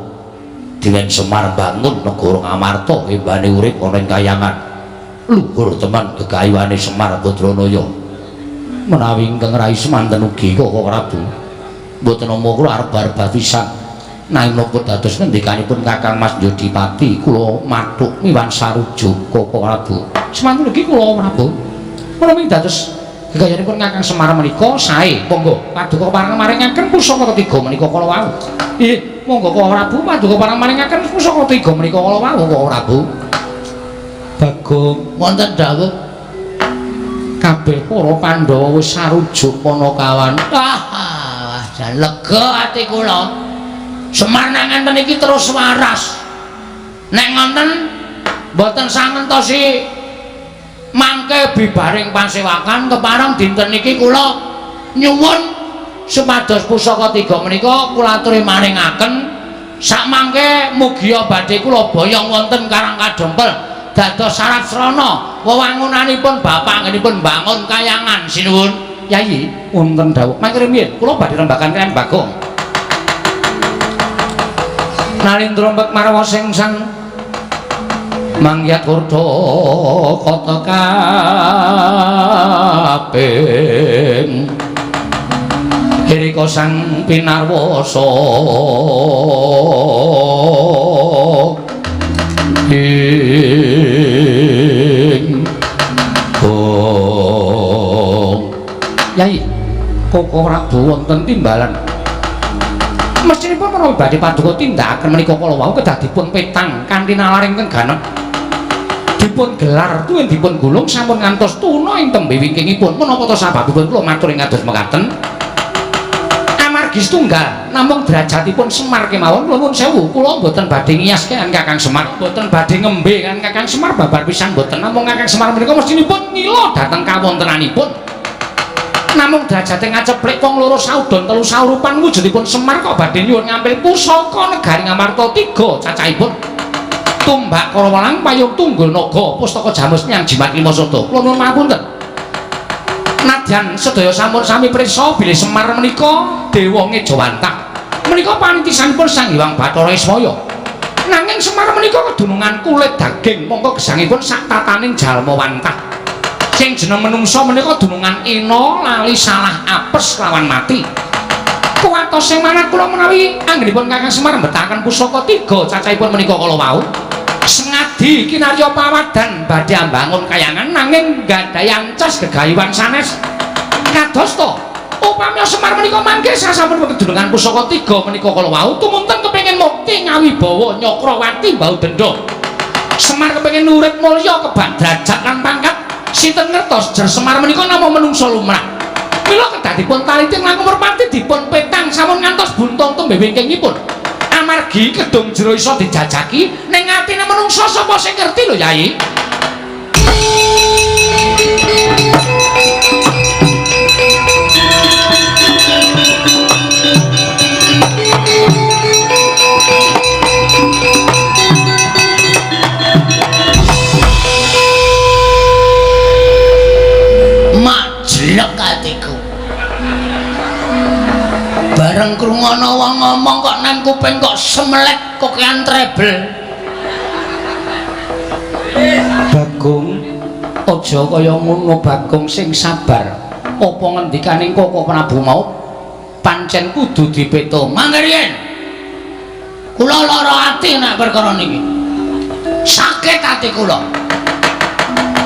Dewen Semar bangun negara Ngamarta embane urip ana ing kayangan. Luhur temen gegayuhane Semar Badranaya. Menawi ingkang rai semanten ugi Koko Prabu. Mboten nampa kula arep-arep pisan. Nanging napa dados ngendikanipun Kakang Mas Jodipati kula mathuk miwan sarujuk Koko Prabu. Semanten ugi kula Prabu. Menawi dados gegayanipun Kakang Semar menika sae, monggo paduka pareng maringaken pusaka ketiga menika kala wau. Nggih, monggo Koko Prabu paduka pareng maringaken pusaka ketiga menika kala wau Koko Prabu. Bagong, wonten dawuh kabeh para Pandhawa wis sarujuk Panakawan. Wah, jan lega ati kula. Semar nang ngenten iki terus waras. Nek ngonten mboten sangentosi mangke bibaring pasewakan kepareng dinten niki kula nyuwun supados pusaka tiga menika kula aturi maringaken. Sakmangke mugia badhe kula boyong wonten Karang Kadempel dados syarat srana wewangunanipun bapak anggenipun bangun kayangan. Sinuwun Yayi, wonten dawuh mangke rumiyin kula badhe rembagan kaliyan Bagong. Nalindra mbek marwa sing sang mangyat kurda kota kaping Hirika sang pinarwasa ing bong. Yai, Koko Prabu wonten timbalan. Mestinipun menawi badhe paduka tindakaken menika kala wau kedah dipun petang kanthi nalar ingkang ganep. Dipun gelar tuwin dipun gulung sampun ngantos tuna ing tembe wingkingipun. Menapa ta sababipun kula matur ing kados mekaten? Amargi setunggal namung derajatipun Semar kemawon kula nuwun sewu, kula mboten badhe ngiyas kaliyan Kakang Semar, mboten badhe ngembe kaliyan Kakang Semar babar pisan mboten. Namung Kakang Semar menika mestinipun ngila dhateng kawontenanipun. Namung derajate ngaceplik wong loro saudon telu saurupan wujudipun Semar kok badhe nyuwun ngampil pusaka negari Ngamarta tiga cacahipun tumbak Karawelang payung tunggul naga pustaka jamus nyang jimat lima sada. Kula nuwun pangapunten. Nadyan sedaya sampun sami prisa bilih Semar menika dewa ngejawantah. Menika panitisanipun Sang Hyang Bathara Ismaya. Nanging Semar menika kedunungan kulit daging mongko gesangipun sak tataning jalma wantah. Sing jeneng menungsa menika dunungan ena lali salah apes lawan mati. Kuwatos sing manah kula menawi anggenipun Kakang Semar mbetaken pusaka tiga cacahipun menika kala wau. Sengadi kinarya pawadan badhe ambangun kayangan nanging nggadahi ancas gegayuhan sanes. Kados to upami Semar menika mangke sasampun kedunungan pusaka tiga menika kala wau tumunten kepengin mukti ngawibawa Nyakrawati mbau denda. Semar kepengin urip mulya kebak derajat lan pangkat. Sinten ngertos jer Semar menika namung menungsa lumrah. Mila kedah dipun taliti langkung merpati dipun petang sampun ngantos buntung tembe wingkingipun. Amargi kedung jero iso dijajaki ning atine menungsa sapa sing ngerti lho Yai. Jelek atiku. Bareng krungono wong ngomong kok nang kuping kok semelek kokean treble. Bagong, aja kaya ngono Bagong, sing sabar. Apa ngendikaning Koko Prabu mau Pancen kudu dipetung. Mangke riyen. Kula lara ati nek perkara niki. Sakit ati kula.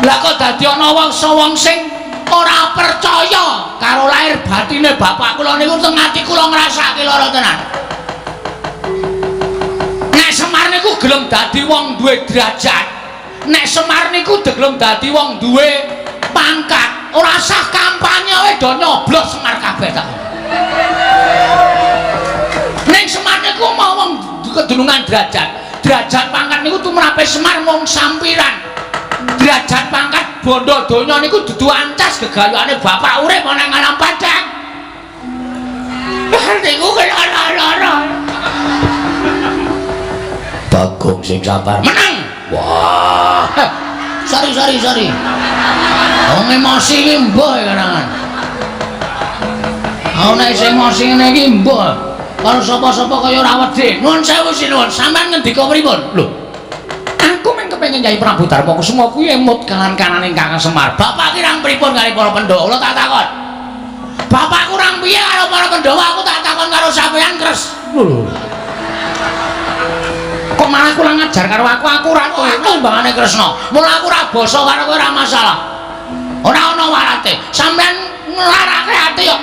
Lah kok dadi ana wong sing ora percaya karo lahir batine bapak kula niku teng ati kula ngrasake lara tenan. Nek Semar niku gelem dadi wong duwe derajat. Nek Semar niku gelem dadi wong duwe pangkat, ora sah kampanye wae do nyoblos Semar kabeh ta. Ning Semar niku mau wong kedunungan derajat. Derajat pangkat niku tumrape Semar mung sampiran. Derajat pangkat bondo donya niku dudu ancas gegayane bapak urip ana ing alam padang. Niku kena lara. Bagong sing sabar menang. Wah. Sorry sorry sorry. Wong emosi iki mbuh karangan. Aku nek isih emosi ngene iki mbuh. Karo sapa-sapa kaya ora wedi. Nuwun sewu sinuwun, sampean ngendika pripun? Lho. Aku mung kepengin Kyai Prabu Darma Kusuma kuwi emut kanan-kanane Kakang Semar. Bapak kirang pripun karo para Pandhawa? Kula tak takon. Bapak kurang piye karo para Pandhawa? Aku tak takon karo sampean, Kres. Lho. Kok malah kurang ajar karo aku? Aku ora timbangane Kresna. Mula aku ora basa karo kowe ora masalah. Ora ana warate. Sampean nglarake ati kok.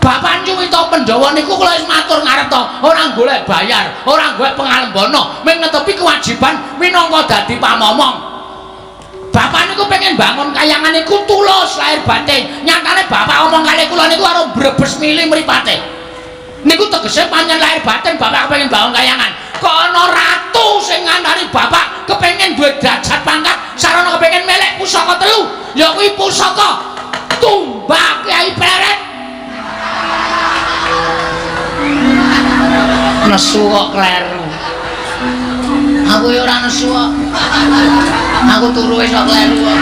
Bapak nyuwita Pandhawa niku kula wis matur ngarep to, ora golek bayar, ora golek pengalembana, mung netepi kewajiban minangka dadi pamomong. Bapak niku pengen bangun kayangan niku tulus lahir batin. Nyatane bapak omong kali kula niku karo brebes mili mripate. Niku tegese pancen lahir batin bapak kepengin bangun kayangan. Kok ana ratu sing ngandani bapak kepengin duwe derajat pangkat, sarana kepengin melek pusaka telu, ya kuwi pusaka Tumbak Kyai Pleret. Nesu kok kleru. Aku ya ora nesu kok. Aku turu wis kok kleru kok.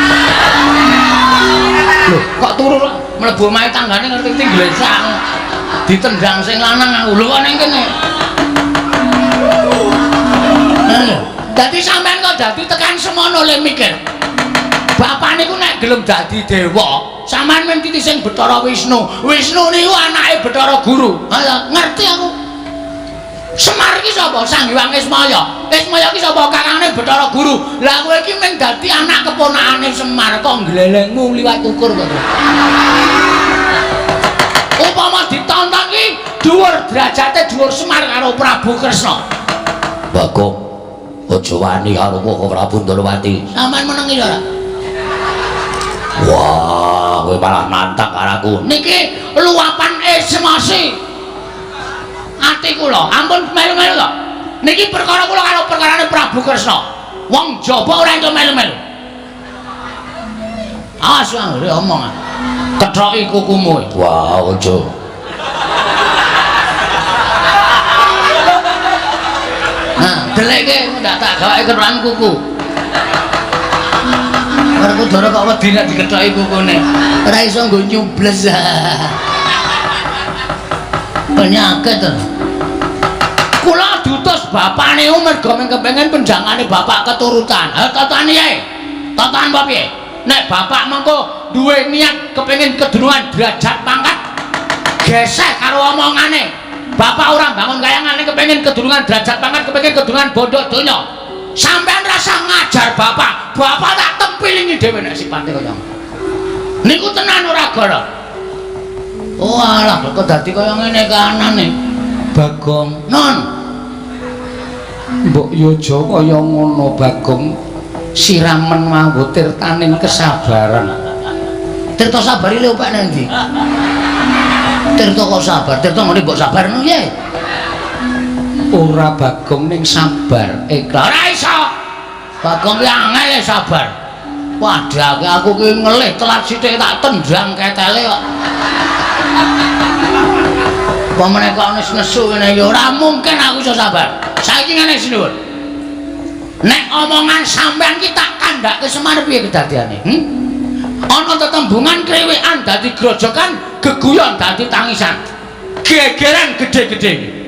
Lho, kok turu mlebu omahe tanggane ngerti glesang. Ditendang sing lanang aku. Lho kok ning kene. Dadi sampean kok dadi tekan semono le mikir. Bapak niku nek gelem dadi dewa, sampean men titi sing Bathara Wisnu. Wisnu niku anake Bathara Guru. Ha ngerti aku. Semar iki sapa? Sang Hyang Ismaya. Ismaya iki sapa? Kakangne Bathara Guru. Lah kowe iki mung dadi anak keponakane Semar kok nglelengmu liwat ukur kok. Upama ditonton iki dhuwur derajate dhuwur Semar karo Prabu Kresna. Bagong, aja wani karo kowe Prabu Ndorowati. Sampeyan menengi ora? Wah, kowe malah nantang karo aku. Niki luapan emosi. Ati kula, ampun melu-melu to. Niki perkara kula karo perkarane Prabu Kresna. Wong jaba ora entuk melu-melu. Awas anggere omong. Kethoki kukumu. Wah, aja. Nah, deleke ndak tak gawake kethokan kuku. Werkudara kok wedi nek dikethoki kukune. Ora iso nggo nyubles. Penyakit to. Kula diutus bapane mergo kepengin penjangane bapak keturutan. Ha tatane yae. Tatan apa piye? Nek bapak mengko duwe niat kepengin kedunungan derajat pangkat gesek karo omongane. Bapak ora bangun kayangane kepengin kedunungan derajat pangkat, kepengin kedunungan bondo donya. Sampean rasa ngajar bapak, bapak tak tempilingi dhewe nek sipate kaya ngono. Niku tenan ora gara. Oh alah kok dadi kaya ngene kahanane. Bagong, non. Mbok yo aja kaya ngono Bagong. Siramen nganggo tirtaning kesabaran. Tirta sabari le opek nang ndi? Tirta kok sabar, tirta ngene mbok sabar ngono piye? Ora Bagong ning sabar ikhlas. Ora iso. Bagong ki angel sabar. Wadah aku ki ngelih telat sithik tak tendang ketele kok. Apa meneh kok nesu ngene iki ora mungkin aku iso sabar. Saiki ngene sinuwun. Nek omongan sampean ki tak kandhake Semar piye kedadiane? Ana tetembungan kriwikan dadi grojokan, geguyon dadi tangisan. Gegeran gedhe-gedhe.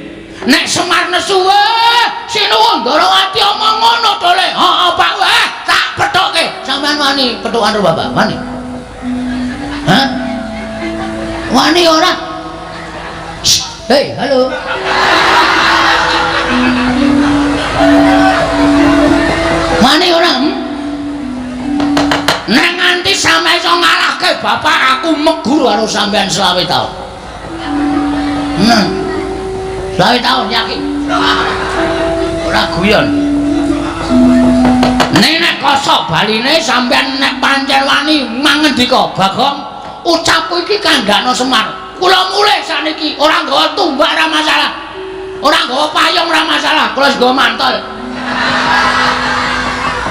Nek Semar nesu, weh, sinuwun Ndorowati omong ngono to le. Heeh, Pak, weh, tak pethokke. Sampean wani pethokan karo bapak? Wani? Hah? Wani ora? Hei, halo. Wani ora? Nek nganti sampe iso ngalahke bapak aku meguru karo sampean 25 taun. Nah. 25 taun yakin. Ora guyon. Nek nek kosok baline sampean nek pancen wani mangendika Bagong, ucapku iki kandhano Semar. Kula mulih sakniki ora nggawa tumbak ora masalah. Ora nggawa payung ora masalah, kula wis nggawa mantol.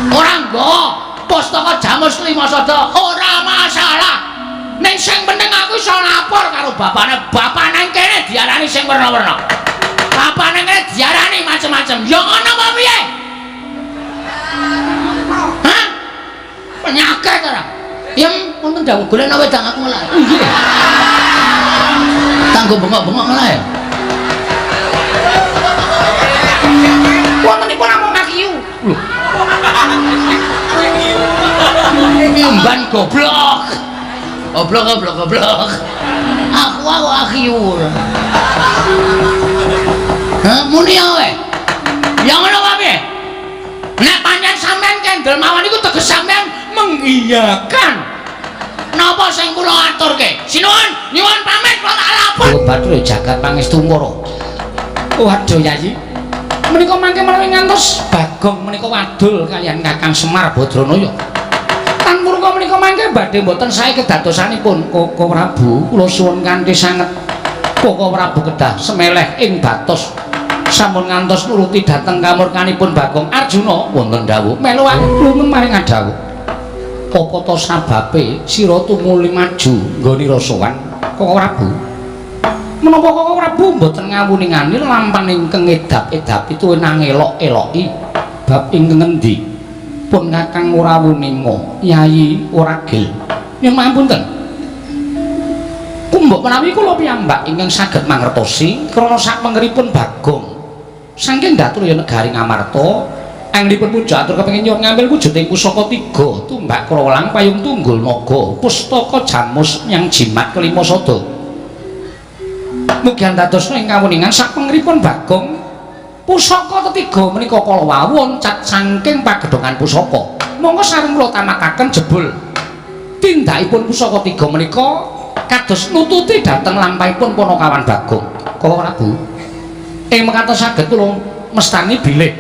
Ora nggawa pustaka Jamus Lima Sada ora masalah. Ning sing penting aku iso lapor karo bapane. Bapane kene diarani sing werna-werna. Bapane kene diarani macem-macem. Ya ngono apa piye? Hah? Penyakit ora? Yen wonten dawuh golekno wedang aku ngelak. Nggih. Tanggo bengok-bengok ngelak. Wontenipun namung kakiyu. Lho. Nyumban goblok. Goblok goblok goblok. Aku akiyu. Hah, muni ae. Ya ngono apa piye? Nek pancen sampean kendel mawon iku teges sampean mengiyakan. Napa sing kula aturke? Sinuwun, nyuwun pamit kula tak lapor. Bathara jagat pangestu Ngara. Waduh Yayi. Menika mangke menawi ngantos Bagong menika wadul kaliyan Kakang Semar Badranaya. Tan murka menika mangke badhe mboten sae kedadosanipun Koko Prabu. Kula suwun kanthi sanget Koko Prabu kedah semeleh ing batos. Sampun ngantos nuruti dhateng kamurkanipun Bagong Arjuna wonten dawuh melu lumen maring adawuh. Apa ta sababe sira tumuli maju nggone sowan Koko Prabu? Menapa Koko Prabu mboten ngawuningani lampan ingkang edap-edapi tuwin angelok-eloki bab ingkang ngendi? Pun Kakang ora wuninga, Yayi ora gil. Yen mampunten. Kumbok menawi kula piyambak ingkang saged mangertosi krana sakpengeripun Bagong saking Daturya negari Ngamarta anggenipun puja atur kepengin nyuwun ngambil wujuding pusaka tiga tumbak krawelang payung tunggul naga pustaka jamus yang jimat kelima sada. Mugi andadosna ing kawuningan sakpengeripun Bagong pusaka ketiga menika kala wau loncat saking pagedhongan pusaka. Monggo sareng kula tamakaken jebul tindakipun pusaka tiga menika kados nututi dhateng lampahipun Panakawan Bagong. Koko Prabu ing mekaten saged kula mestani bilih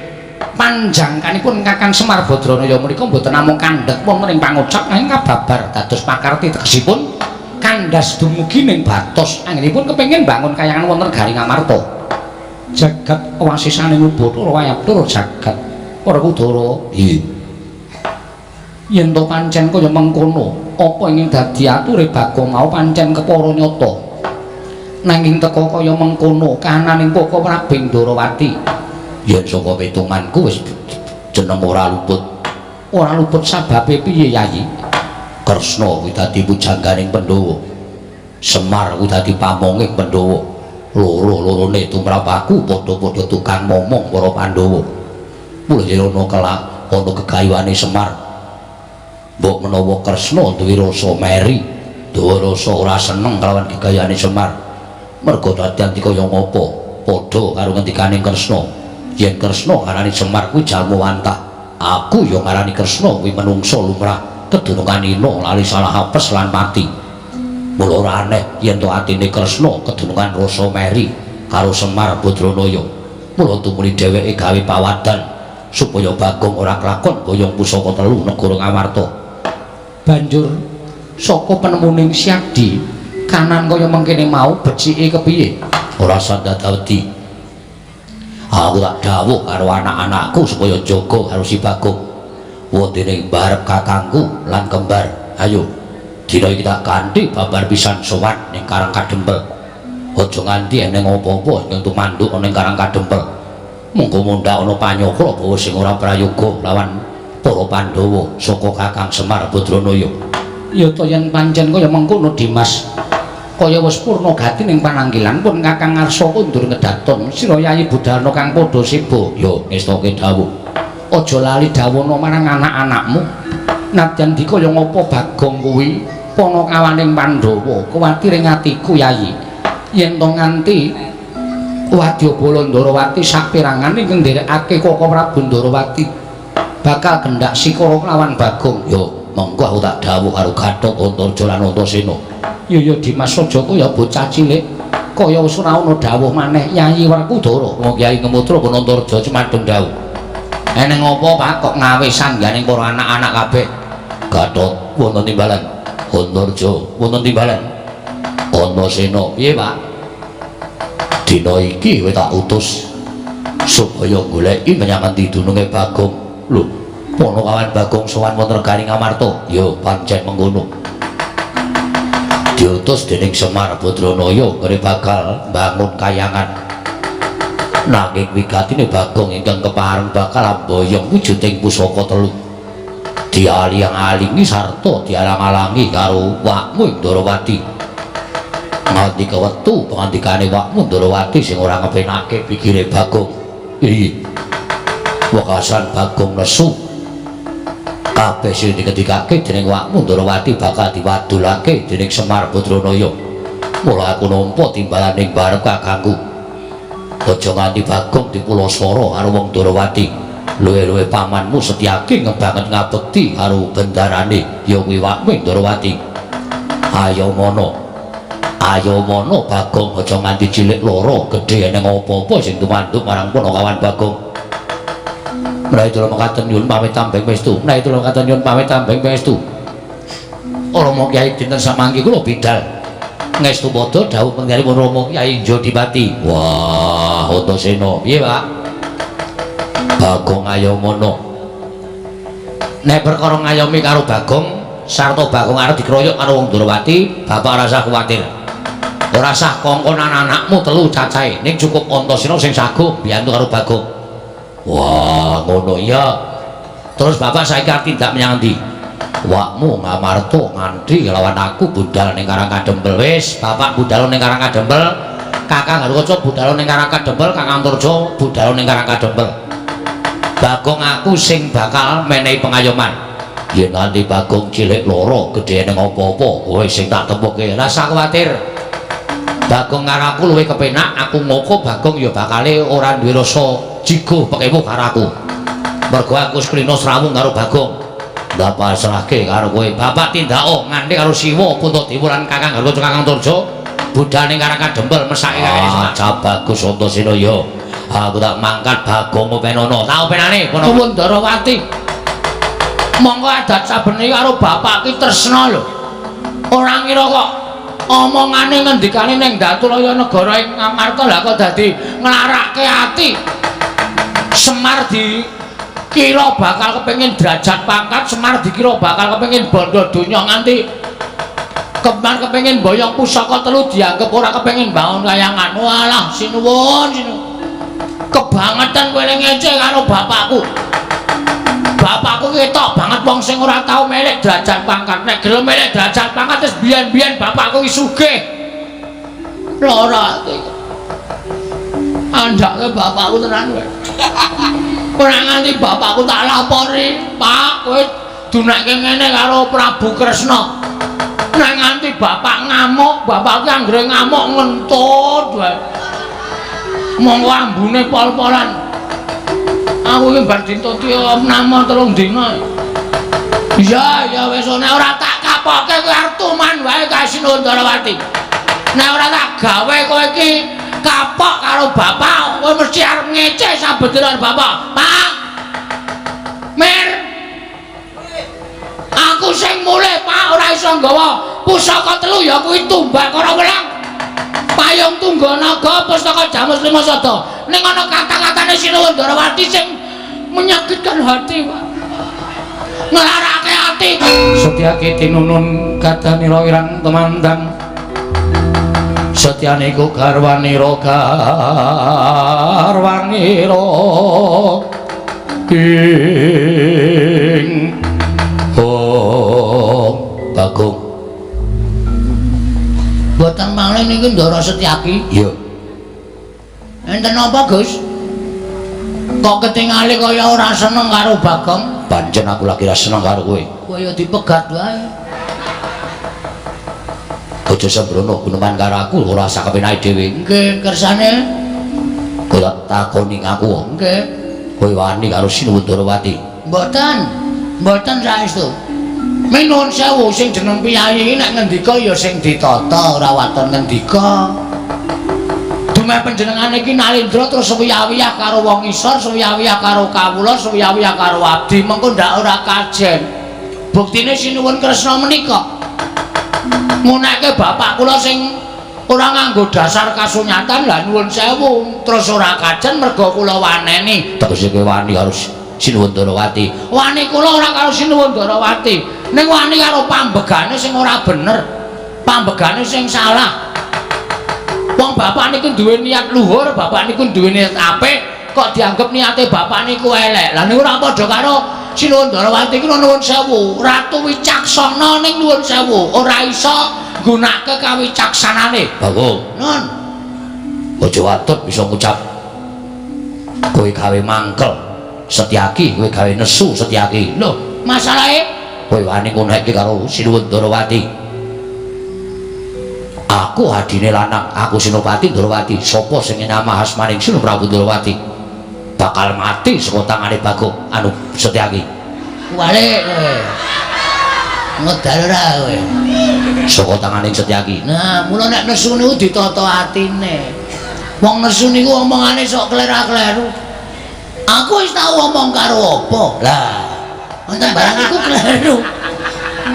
panjangkanipun Kakang Semar Badranaya menika mboten namung kandhek wonten ing pangucap nanging kababar dados pakarti tegesipun kandhas dumugi ning batos anggenipun kepengin bangun kayangan wonten Garing Amarta. Jagat wasisane Bathara Wayabdara jagat Werkudara. Nggih. Yen to pancen kaya mengkono, apa ingin dadi ature Bagong mau pancen kepara nyata. Nanging teka kaya mengkono kahananing Koko Prabu Ndorowati. Yen saka pitunganku wis jeneng ora luput. Ora luput sababe piye Yayi? Kresna kuwi dadi pujangganing Pandhawa. Semar kuwi dadi pamonging Pandhawa. Loro-lorone tumrap aku padha-padha tukang momong para Pandhawa. Mula yen ana kelak ana gegayuhane Semar, mbok menawa Kresna duwe rasa meri, duwe rasa ora seneng kelawan gegayuhane Semar. Merga dadi kaya ngapa padha karo ngendikane Kresna. Yen Kresna ngarani Semar kuwi jalma wantah, aku ya ngarani Kresna kuwi menungsa lumrah, kedunungan ina lali salah apes lan mati. Mula ora aneh yen to atine Kresna kedunungan rasa meri karo Semar Badranaya. Mula tumuli dheweke gawe pawadan supaya Bagong ora kelakon boyong pusaka telu negara Ngamarta. Banjur saka penemuning Syadi kanan kaya mengkene mau becike kepiye? Ora sandadawedi. Aku tak dawuh karo anak-anakku supaya jaga karo si Bagong. Wondene mbarep kakangku lan kembar. Ayo, dina iki tak kanthi babar pisan sowan ning Karang Kadempel. Aja nganti eneng apa-apa ing tumanduk ning Karang Kadempel. Mengko mundhak ana panyokra bawa sing ora prayoga lawan para Pandhawa saka Kakang Semar Badranaya. Ya ta yen pancen kaya mengkono Dimas. Kaya wis purna gati ning pananggilan pun Kakang Arsa kundur ngedaton sira Yayi Budalna kang padha seba. Ya ngestoke dawuh. Aja lali dawuhna marang anak-anakmu. Nadyan dikaya ngapa Bagong kuwi panakawaning Pandhawa, kuwatir ing atiku Yayi. Yen to nganti Wadyabala Ndarawati saperangan ingkang nderekake Koko Prabu Ndarawati bakal gendak sikara lawan Bagong. Yo, monggo aku tak dawuh karo Gatot Antarja lan Antasena. Ya ya Dimas aja kaya bocah cilik kaya wis ora ana dawuh maneh Yayi Werkudara. Wong Kyai Ngemutra pun Antarja cemandheng dawuh. Eneng apa Pak kok ngawe sangganing para anak-anak kabeh? Gatot wonten timbalan, Antarja wonten timbalan. Antasena, piye Pak? Dina iki kowe tak utus supaya goleki menyang endi dununge Bagong. Lho, Panakawan Bagong sowan wonten regani Ngamarta. Ya pancen mengkono. Diutus dening Semar Badranaya kare bakal mbangun kayangan. Nanging wigatine Bagong ingkang kepareng bakal amboyong wujuding pusaka telu. Dialing-alingi sarta dialang-alangi karo Wakmu Ndrawati. Nganti kewetu pangandikane Wakmu Ndrawati sing ora ngepenake pikire Bagong. Iya. Wekasan Bagong nesu. Kabeh sing dikendikake dening Wakmu Ndrawati bakal diwadulake dening Semar Badranaya. Mula aku nampa timbalaning barep kakangku. Aja nganti Bagong dipulasara karo wong Ndrawati. Luwe-luwe pamanmu Setyaki ngebanget ngabekti karo bendarane ya kuwi Wakmu Ndrawati. Ayo ngono. Ayo ngono Bagong aja nganti cilik loro gedhe eneng apa-apa sing tumanduk marang Panakawan Bagong. Menawi kula mekaten nyuwun pamit tambeng pangestu. Menawi kula mekaten nyuwun pamit tambeng pangestu. Rama Kyai dinten samangke kula bidal ngestu padha dawuh penggalipun Rama Kyai Jodipati. Wah, Antasena, piye Pak? Bagong ayo ngono. Nek perkara ngayomi karo Bagong sarta Bagong arep dikroyok karo wong Ndrawati, bapak ora usah kuwatir. Ora usah kongkon anak-anakmu telu cacahe, ning cukup Antasena sing saguh mbiyantu karo Bagong. Wah, ngono iya. Terus bapak saiki arep tindak menyang endi? Wakmu Ngamarta nganti lawan aku budal ning Karang Kadempel. Wis, bapak budal ning Karang Kadempel, Kakang Garukaca budal ning Karang Kadempel, Kakang Antarja budal ning Karang Kadempel. Bagong aku sing bakal menehi pengayoman. Yen nganti Bagong cilik loro gedhe ning apa-apa, kowe sing tak tepuke. Ora usah kuwatir. Bagong karo aku luwih kepenak, aku ngoko Bagong ya bakale ora duwe rasa jigo pekewuh karo aku. Mergo aku wis klina srawung karo Bagong. Ndak pasrahke karo kowe. Bapak tindako nganti karo Siwa Puntadewa lan Kakang Garukaca Kakang Antarja budal ning Karang Kadempel mesake kakek Semar. Ah, bagus Antasena ya. Aku tak mangkat Bagong openono. Tak openane Nuwun Ndarawati. Monggo adat saben iki karo bapak ki tresna lho. Ora ngira kok omongane ngendikane ning Datulaya negara ing Ngamarta lah kok dadi nglarake ati. Semar dikira bakal kepengin derajat pangkat, Semar dikira bakal kepengin bondo donya nganti Kembar kepengin boyong pusaka telu dianggep ora kepengin bangun kayangan. Walah sinuwun sinuwun. Kebangetan kowe ngece karo bapakku. Bapakku ketok banget wong sing ora tau melek derajat pangkat. Nek gelem melek derajat pangkat wis biyen-biyen bapakku iki sugih. Lara ati. Andhake bapakku tenan kowe. Ora nganti bapakku tak lapori, Pak, kowe dunekke ngene karo Prabu Kresna. Nek nganti bapak ngamuk, bapakku anggere ngamuk ngentut wae. Monggo ambune pol-polan. Aku iki bar dituti nama 3 dina. Iya, ya wis nek ora tak kapoke kowe arep tuman wae kae Sinuwun Ndarawati. Nek ora tak gawe kowe iki kapok karo bapak, kowe mesti arep ngece saben dina bapak. Pak. Mir. Aku sing mulih, Pak, ora iso nggawa pusaka telu ya kuwi tumbak karo welang. Payung Tungganaga pustaka Jamus Lima Sada. Ning ana kata-katane Sinuwun Ndarawati sing menyakitkan hati, Pak. Nglarake ati. Setyaki tinunun kadanira wirang temandang. Setyane iku garwanira garwanira ing Om Bagong. Mboten malih niki Ndara Setyaki. Iya. Enten apa, Gus? Kok ketingali kaya ora seneng karo Bagong? Pancen aku lagi ora seneng karo kowe. Kowe ya dipegat wae. Aja sembrono guneman karo aku ora sak kepenake dhewe. Nggih, kersane. Kowe takoni aku. Nggih. Kowe wani karo Sinuwun Ndorowati? Mboten. Mboten saestu. Minuwun sewu sing jeneng piyayi iki nek ngendika ya sing ditata, ora waton ngendika. Dumeh panjenengane iki Nalendra terus suwiyah-wiyah karo wong isor, suwiyah-wiyah karo kawula, suwiyah-wiyah karo abdi, mengko ndak ora kajen. Buktine Sinuwun Kresna menika ngunekke bapak kula sing ora nganggo dasar kasunyatan, lah nuwun sewu terus ora kajen mergo kula waneni. Tegese kowe wani karo Sinuwun Ndorowati? Wani kula ora karo Sinuwun Ndorowati, ning wani karo pambegane sing ora bener, pambegane sing salah. Wong bapak niku duwe niat luhur, bapak niku duwe niat apik, kok dianggep niate bapak niku elek. Lah niku ora padha karo Sinuwun Ndorowati iki nuwun sewu, ratu wicaksana ning nuwun sewu, ora iso nggunakake kawicaksanane. Bagong, nun. Aja watut bisa ngucap kowe gawe mangkel Setyaki, kowe gawe nesu Setyaki. Lho, masalahe kowe wani ngunekke karo Sinuwun Ndorowati. Aku adine lanang, aku Senopati Ndorowati. Sapa sing nyamah asmaning Sinu Prabu Ndorowati bakal mati saka tangane Bagong anu Setyaki. Walik kowe. Ngedal ora kowe. Saka tangane Setyaki. Nah, mula nek nesu niku ditata atine. Wong nesu niku omongane sok klera-kleru. Aku wis tau omong karo apa? Lah, wonten barang iku kleru.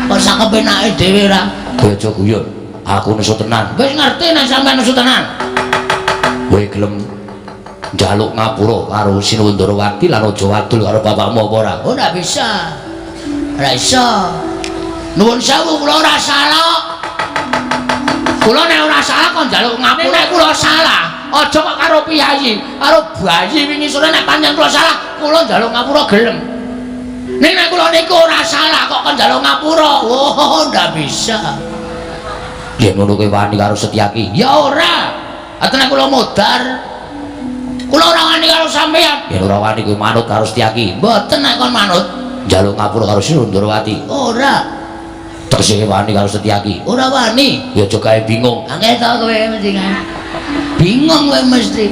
Kok sak kepenake dhewe ora? Kowe aja guyon. Aku nesu tenan. Wis ngerti nek sampean nesu tenan. Kowe gelem njaluk ngapura karo Sinuwun Ndorowati lan aja wadul karo bapakmu apa ora? Oh, ndak bisa. Ora iso. Nuwun sewu kula ora salah. Kula nek ora salah kok njaluk ngapura. Nek kula salah, aja kok karo piyayi, karo bayi wingi sore nek pancen kula salah, kula njaluk ngapura gelem. Ning nek kula niku ora salah kok kon njaluk ngapura. Oh, ndak bisa. Yen ngono kowe wani karo Setyaki? Ya ora. Ate nek kula modar, kula ora wani karo sampeyan. Yen ora wani kowe manut karo Setyaki? Mboten nek kon manut. Njaluk ngapura karo Sinuwun Ndorowati? Ora. Tegese wani karo Setyaki? Ora wani. Ya aja gawe bingung. Angel to kowe mesti kan. Bingung kowe mesti.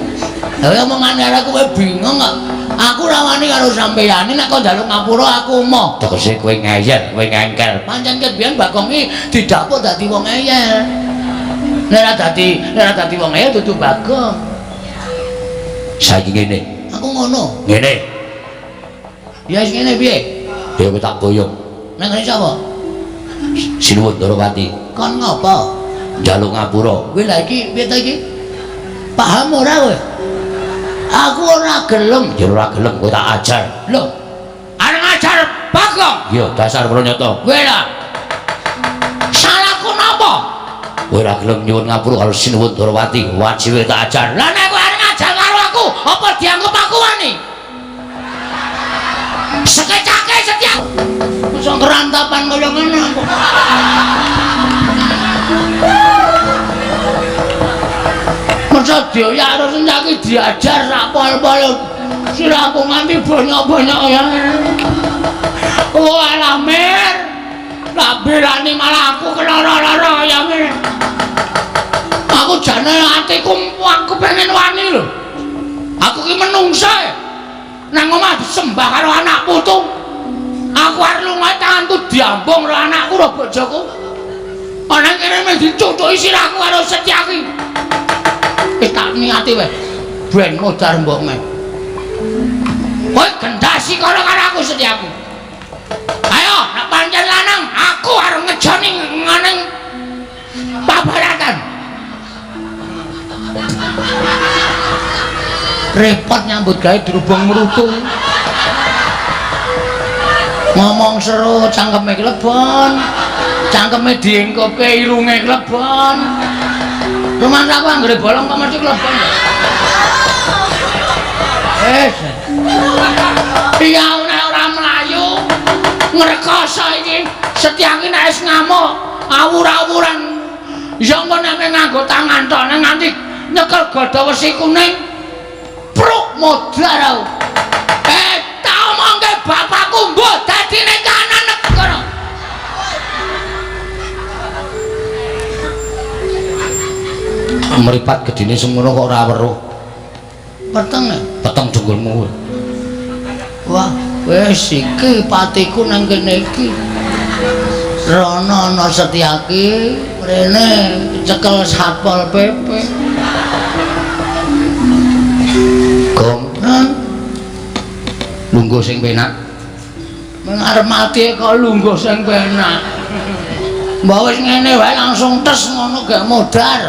Lha omongane karo kowe bingung kok. Aku ora wani karo sampeyan. Nek kon njaluk ngapura aku emoh. Tegese kowe ngeyel, kowe ngengkel. Pancen ket biyen Bagong iki didapuk dadi wong ngeyel. Nek ora dadi wong ngeyel dudu Bagong. Saiki ngene. Aku ngono. Ngene. Ya wis ngene piye? Ya kowe tak boyong. Nang ngene sapa? Sinuwun Ndorowati. Kon ngopo? Njaluk ngapura. Kowe lha iki piye ta iki? Paham ora kowe? Aku ora gelem. Ya ora gelem kowe tak ajar. Lho, arep ngajar Bagong? Ya dasar pranyata. Kowe lah. Salahku napa? Kowe ora gelem nyuwun ngapura karo Sinuwun Ndorowati, wajib tak ajar. Lah nek kowe arep ngajar karo aku, apa dianggep aku wani? Sekecake Setya. Mosok kerantapan kaya ngene aku. Masa dioyak karo Setyaki diajar sak pol-pol. Sirahku nganti bonyok-bonyok ya ngene. Walah Mir. Lah belani malah aku keloro-loro ya ngene. Aku jane atiku aku pengen wani lho. Aku ki menungsa. Nang omah disembah karo anak putu. Aku arep lunga tanganku diambung karo anakku karo bojoku. Ana kene mung dicucuki sirahku karo Setyaki. Wis tak niati wae. Ben modar mbokme. Kowe gendasi kono karo aku Setyaki. Ayo, nek pancen lanang, aku arep ngejoni ngene pabaratan. Repot nyambut gawe dirubung mrutu. Ngomong seru cangkeme klebon. Cangkeme diengkopke irunge klebon. Rumangsa aku anggere bolong kok mesti klebon. Wis. Iya nek ora mlayu ngrekoso iki Setyaki nek wis ngamuk awur-awuran. Ya engko nek nganggo tangan tok nek nganti nyekel godha wesi kuning pruk modar aku. Tak omongke bapakku mbok dadine kanan negara. Mripat gedine semono kok ora weruh. Peteng e? Peteng dengkulmu. Wah, wis iki patiku nang kene iki. Rono ana Setyaki, rene cekel Satpol PP. Gong, lungguh sing penak. Meng arep mati kok lungguh sing penak. Mbah wis ngene wae langsung tes ngono gak modar.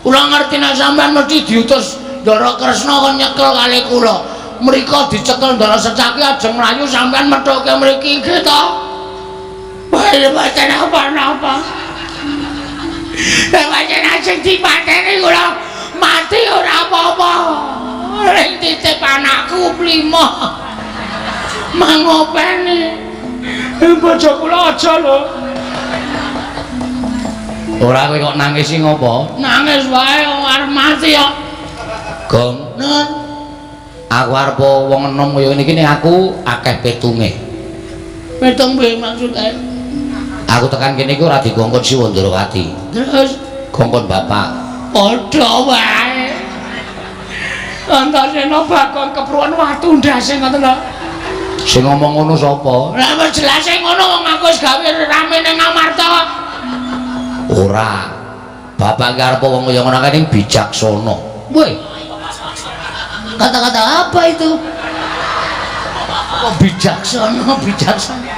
Kula ngerti nek sampean mesti diutus Ndara Kresna kon nyekel kali kula. Mriko dicekel Ndara Setyaki ajeng mlayu sampean methuke mriki iki to. Wah, mboten apa-apa. Lah pancen ajeng dipateni kula mati ora apa-apa. Ring titip anakku plimo. Mangopeni. Bojo kula aja lho. Ora kowe kok nangis sing ngopo? Nangis wae wong arep mati kok. Gong, Nun, aku arep wong enom kaya ngene iki nek aku akeh petunge. Petung piye maksude? Aku tekan kene iki ora dikongkon Siwa Ndrawati. Terus kongkon bapak. Padha wae. Antasena Bagong kepruwen watu ndase ngoten lho. Sing ngomong ngono sapa? Lah wis jelase ngono wong aku wis gawe rame ning Amarta. Ora. Bapak ki arep wong kaya ngono kae ning bijaksana. Woi. Kata-kata apa itu? Kok bijaksana, bijaksana.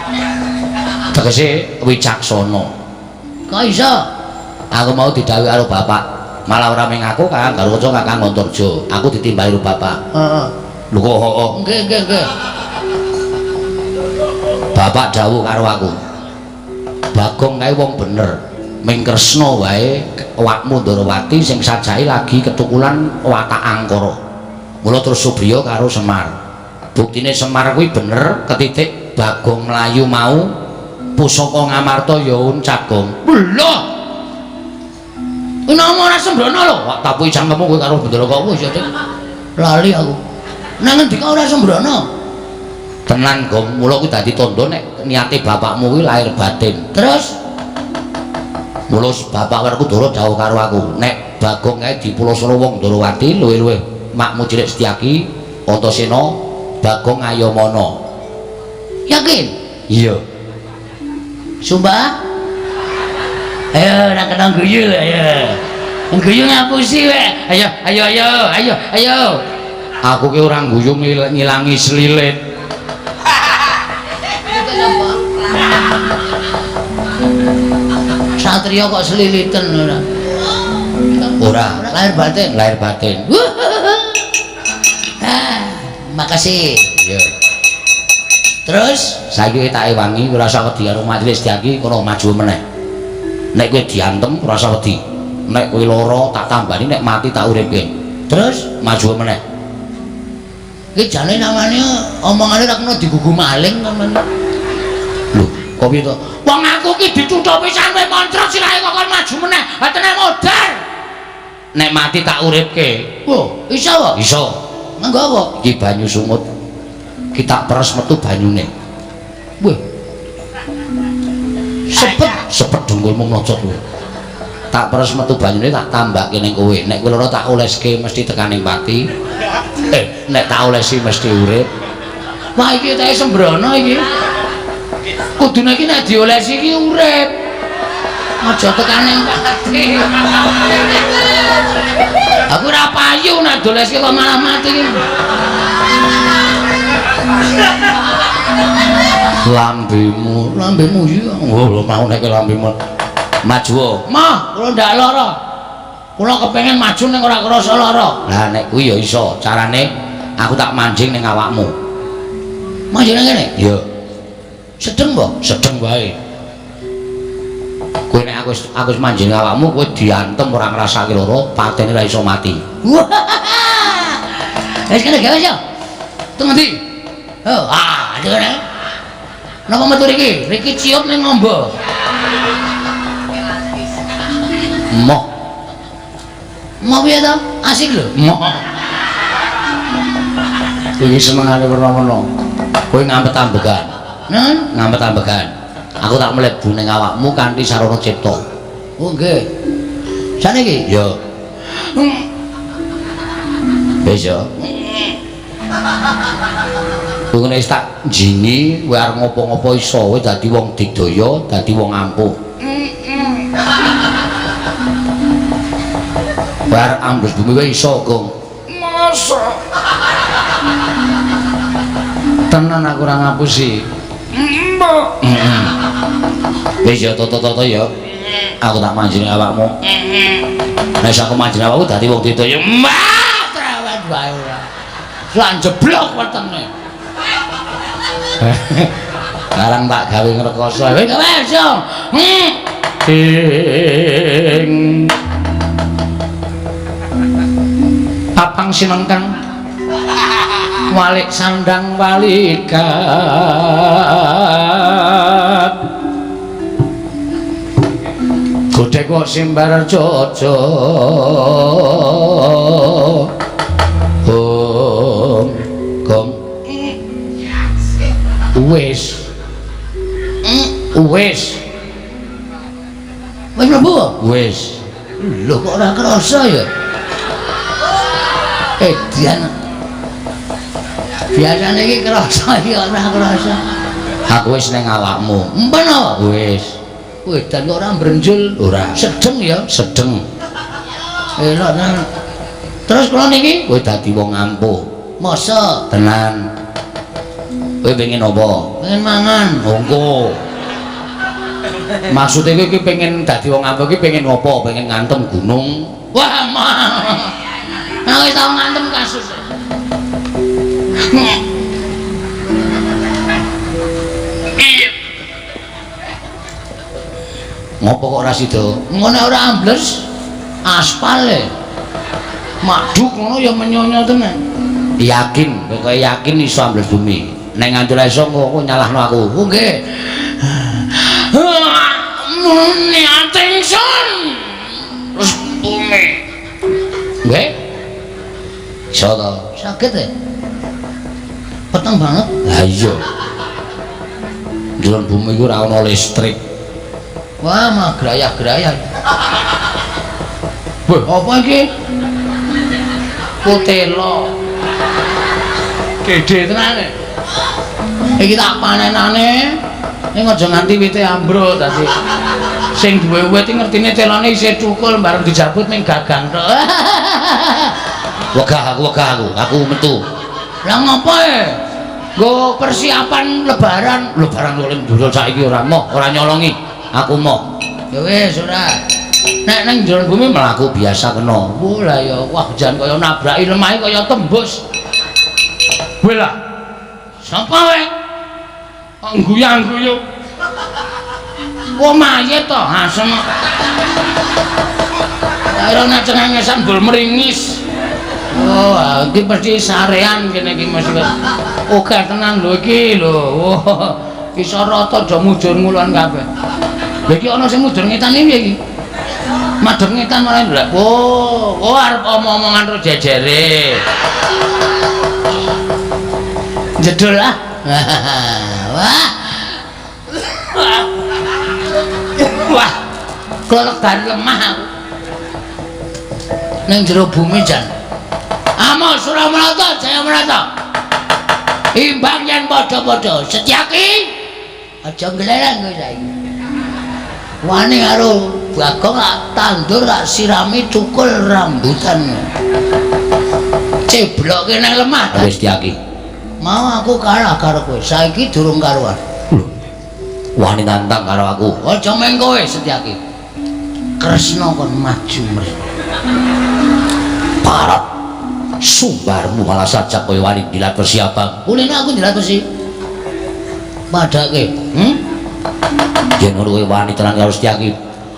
Tegese wicaksana. Kok iso? Aku mau didhawuhi karo bapak. Malah ora mung aku, Kakang Garukaca, Kakang Antarja. Aku ditimbali karo bapak. Heeh. Lho kok heeh. Nggih, nggih, nggih. Bapak dawuh karo aku. Bagong kae wong bener. Ming Kresna wae awakmu Ndrawati sing sajake lagi ketukulan watak angkara. Mula terus Subriya karo Semar. Buktine Semar kuwi bener ketitik Bagong mlayu mau pusaka Ngamarta ya uncat, Gong. Lho. Kuwi ora sembrono lho. Wak tapuki cangkemmu kowe karo Bendara kok wis ya. Lali aku. Nang ngendika ora sembrono? Tenan, Gong. Mula kuwi dadi tandha nek niate bapakmu kuwi lahir batin. Terus mula bapak Werkudara dawuh karo aku, nek Bagong kae dipulosana wong Ndrawati luwih-luwih makmu cilik Setyaki, Antasena, Bagong Ayamana. Yakin? Iya. Sumpah? Ayo ora kena guyu lho, ayo. Guyu ngapusi wae. Ayo, ayo, ayo, ayo, ayo. Aku ki ora guyu ngilangi selilit. Satria kok seliliten ora? Ora, lahir batin. Lahir batin. Ah, makasih. Iya. Terus saiki tak ewangi ora usah wedi karo majelis Setyaki kono maju meneh. Nek kowe diantem ora usah wedi. Nek kowe lara tak tambani, nek mati tak uripke. Terus maju meneh. Iki jane namane omongane ora kena digugu maling namane. Lho, kok piye to? Wong aku ki dituthuk pisan kowe moncrot sirahe kok kon maju meneh. Atene modar. Nek mati tak uripke. Wo, iso apa? Iso. Nganggo apa? Iki banyu sungut. Ki tak peres metu banyune. Wah. Sepet, sepet dengkulmu mlocot kowe. Tak peres metu banyune tak tambake ning kowe. Nek kowe lara tak oleske mesti tekaning pati. Nek tak olesi mesti urip. Wah, iki teke sembrono iki. Kudune iki nek diolesi iki urip. Aja tekaning pati. Aku ora payu nek dioleske kok malah mati iki. Lambemu, lambemu iya. Oh, lho mau nek lambemu. Maju. Mah, kula ndak lara. Kula kepengin maju ning ora krasa lara. Lah nek kuwi ya iso, carane aku tak manjing ning awakmu. Manjing nang kene? Iya. Sedeng po? Sedeng wae. Kowe nek aku wis manjing awakmu, kowe diantem ora ngrasake lara, patene ora iso mati. Wis kene gawe ya. Teng endi? Oh, ah, kene. Napa metu riki? Riki ciut ning ngombo. Moh. Moh piye to? Asik lho. Moh. Iki senengane werna-werna. Kowe ngampet ambegan. Nen, ngampet ambegan. Aku tak mlebu ning awakmu kanthi sarana cipta. Oh nggih. Jane iki? Ya. Wis ya. Ngene wis tak njingi kowe arep ngopo-ngopo iso, kowe dadi wong digdaya, dadi wong ampuh. Kowe arep ambles bumi kowe iso, Gong. Masa? Tenan aku ora ngapusi. Mbok. Wis ya toto-toto ya. Aku tak manjini awakmu. Nek aku manjini awakmu dadi wong digdaya. Mbah, trawet wae ora. Lan jeblok wetenge. Barang tak gawe ngrekoso. Wis wis yo. Ing papang sinengkang walik sandang walikat godhek kok simbar jojo gong gong wis wis wis mlebu wis lho kok ora kerasa ya edian biasane iki kerasa iki ora kerasa aku wis ning awakmu empen wis wedan kok ora mbrenjul ora sedeng ya sedeng elok nang terus kula niki kowe dadi wong ampuh masa tenan kowe pengen apa pengen mangan monggo maksude kowe iki pengen dadi wong ampuh iki pengen apa pengen ngantem gunung wah mah aku wis tau ngantem kasus ngopo kok ora sida ngono ora ambles aspal e maduk ngono ya menyonyo tenan yakin kowe yakin iso ambles bumi nek nganti ora iso kok nyalahno aku nggih muni attention terus bumi nggih iso to sakit e peteng banget lah iya jero bumi iku ora ana listrik wah mah grayah-grayah wah apa iki kutelo gede tenan iki tak panenane ning aja nganti wite ambruk dadi sing duwe wit iki ngertine telone isih cukul bareng dijabut ning gagang tok wegah aku metu lah ngopo e nggo persiapan lebaran lebaran oleh njurul saiki ora moh ora nyolongi aku moh ya wis ora nek nang jero bumi mlaku biasa kena wah lah ya wah jan kaya nabraki lemahe kaya tembus kowe lah sapa kowe kok guyang-guyu wah mayit to asem kira nek cengengesan bul meringis oh iki mesti sarean kene iki mesti oke tenan lho iki lho wah iso rata do mujur ngulon kabeh lha iki ana sing mujur ngetan iki piye iki madhep ngetan malah ndelok oh oh arep omong-omongan ro jejere jedul ah wah wah klegan lemah aku ning jero bumi jan amo Suramarta Jayamarta imbang yen padha-padha Setyaki aja nglelang kowe saiki wani karo Bagong tak tandur tak sirami cukul rambutan cebloke nang lemah wis Setyaki mau aku kalah karo kowe saiki durung karuan lho wani nantang karo aku aja meng kowe Setyaki Kresna kon maju mrene parap sumbarmu malah saja kowe wani dilat persiapan kulino aku dilat persi padake yen ngono kowe wani tenan karo Setyaki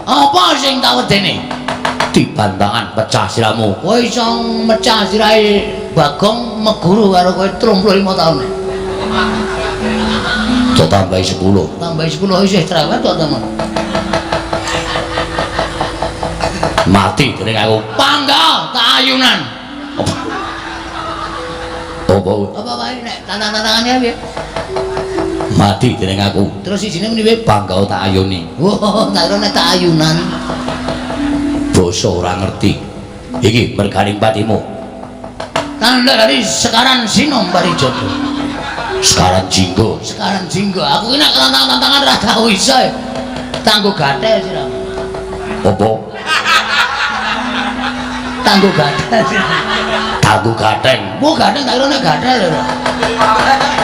apa sing tak wedene dibantangan pecah siramu kowe iso mecah sirahe Bagong meguru karo kowe 35 taun tambahi 10 tambahi 10 isih cerewet kok temen mati dening aku pangga tak ayunan apa apa wae nek tantang-tantangane piye mati dening aku terus sijine muni piye pangga tak ayuni oh tak kira nek tak ayunan basa ora ngerti iki merganing patimu Tanda dari Sekaran Sinom Parijoto. Sekaran Jinggo. Sekaran Jinggo. Aku ki nek tantang-tantangan ora tau iso. Tanggo gathel sira. Apa? Tanggo gathel sira. Tanggo gatheng. Wo gatheng tak kira nek gathel lho.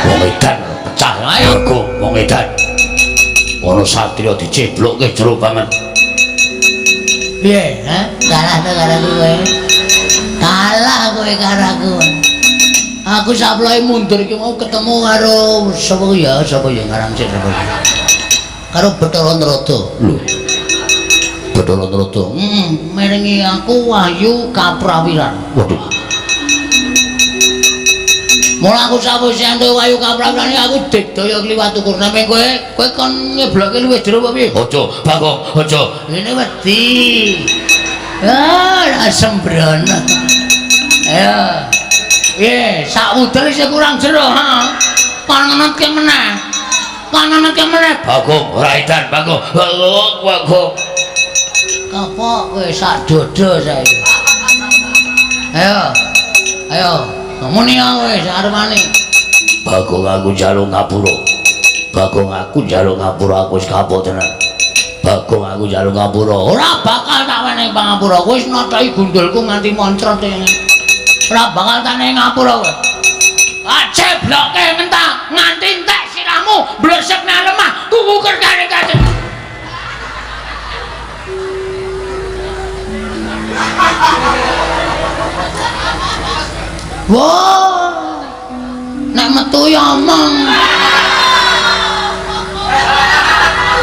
Wong edan pecah. Ayo. Bagong wong edan. Ana satriya diceblokke jero banget. Piye, ha? Kalah ta karo aku kowe. Kalah kowe karo aku. Aku saplohe mundur iki mau ketemu karo sapa ya, sapa ya ngarang sik sapa. Karo Bathara Narada. Lho. Bathara Narada. Merengi aku wahyu kaprawiran. Waduh. Mula aku sawise entuk wahyu kaprawiran aku digdaya kliwat ukur. Sampe kowe, kowe kon nyebloke luwih jero apa piye? Aja, Bagong, aja. Ini wedi. Ah, sembrono. Ayo. Piye, sak wudel isih kurang jero, ha? Kon ngenetke meneh. Kon ngenetke meneh. Bagong, ora edan, Bagong. Bagong, Bagong. Kapok kowe sak dodo saiki. Ayo. Ayo, muni kowe arepane. Bagong aku njaluk ngapura. Bagong aku njaluk ngapura, aku wis kapok tenan. Bagong aku njaluk ngapura. Ora bakal tak wenehi pangapura. Kowe wis notoi gundulku nganti moncrot ngene. Ora bakal tak wenehi ngapura kowe. Cebloke mentah nganti entek sirahmu blesek nang lemah kukuker kare kare. Wah. Nek metu ya omong.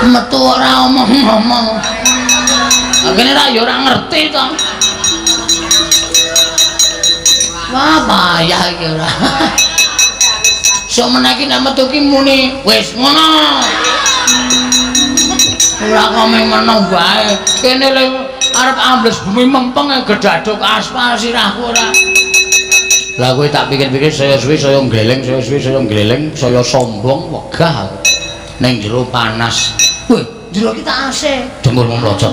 Metu ora omong-omong. Kene ra ya ora ngerti to. Wah, payah iki ora. Sok meneh iki nek metu ki muni wis ngono. Ora kok mung meneng wae. Kene le arep ambles bumi mempeng gedaduk aspal sirahku ora. Lah kowe tak pikir-pikir saya suwe saya nggleleng, saya suwe saya nggleleng, saya sombong wegah aku. Ning jero panas. Weh, jero ki tak AC. Dengkulmu mlocot.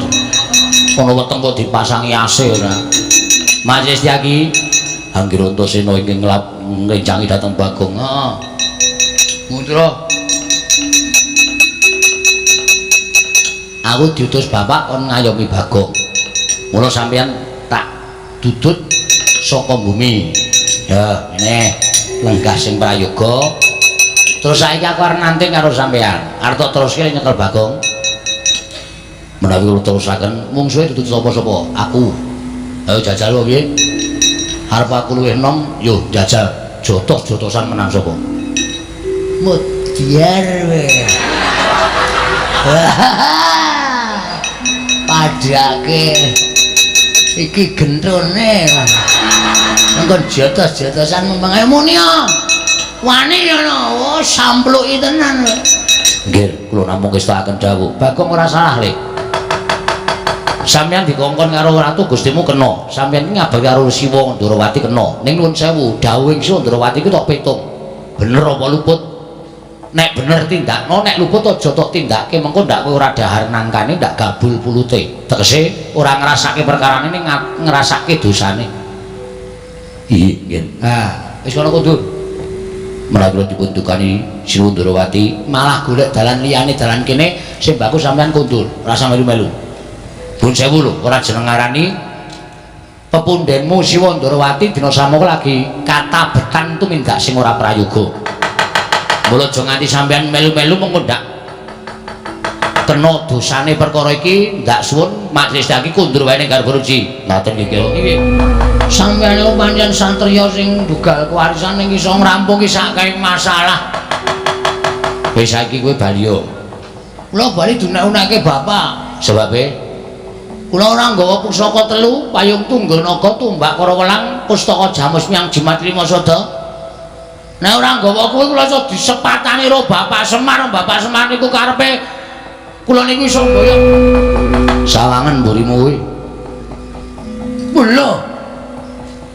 Kono weteng kok dipasangi AC ora. Mas Setyaki, Anggir Antasena ingkang nglap ngrencangi dhateng Bagong. Heeh. Mundra. Aku diutus bapak kon ngayomi Bagong. Mula sampeyan tak dudut saka bumi. Ya, ngene lenggah sing prayoga. Terus saiki aku arep nanting karo sampeyan. Arep tok teruske nyekel Bagong. Menawi kula terusaken mungsuhe dudut sapa-sapa? Aku. Ayo jajal wae piye? Arep aku luwih enom, yo jajal. Jotos-jotosan menang sapa? Mudyar we. Padake iki gentone. Engko jotos-jotosan mempeng muni ya. Wani ngono, oh sampluki tenan. Nggih, kula namung ngestakaken dawuh. Bagong ora salah, Le. Sampeyan dikongkon karo ratu Gustimu kena. Sampeyan iki ngabari karo Siwa Ndrawati kena. Ning nuwun sewu, dawuhing Siwa Ndrawati ku tok pitung. Bener apa luput? Nek bener tindakno, nek luput aja tok tindake, mengko ndak kowe ora dahar nangkane, ndak gabul pulute. Tegese ora ngrasake perkarane ning ngrasake dosane. Iya, nggih. Ah, wis kono kondur. Menawi kula dipun dukani Siwa Ndrawati, malah golek dalan liyane dalan kene sing baku sampeyan kondur, ora usah melu-melu. Pun sewu lho, ora jeneng ngarani pepundhenmu Siwa Ndrawati dina samangka lagi katabetan tumindak sing ora prayoga. Mula aja nganti sampeyan melu-melu mengko ndak kena dosane perkara iki, ndak suwun majelis iki kundur wae ning garba ruci. Ngoten nggih Ki. Sampeyan niku pancen satriya sing dugal kewarisan ning iso ngrampungi sakake masalah. Wis saiki kowe bali yo. Kula bali dunek-uneke bapak. Sebabe kula ora nggawa pusaka telu, payung tunggal naga, tumbak kara welang, pustaka jamus miang jimat lima sada. Nek ora nggawa kuwi kula iso disepatani karo Bapak Semar. Bapak Semar niku karepe kula niku iso mboyong sawangen mburimu kuwi. Lho.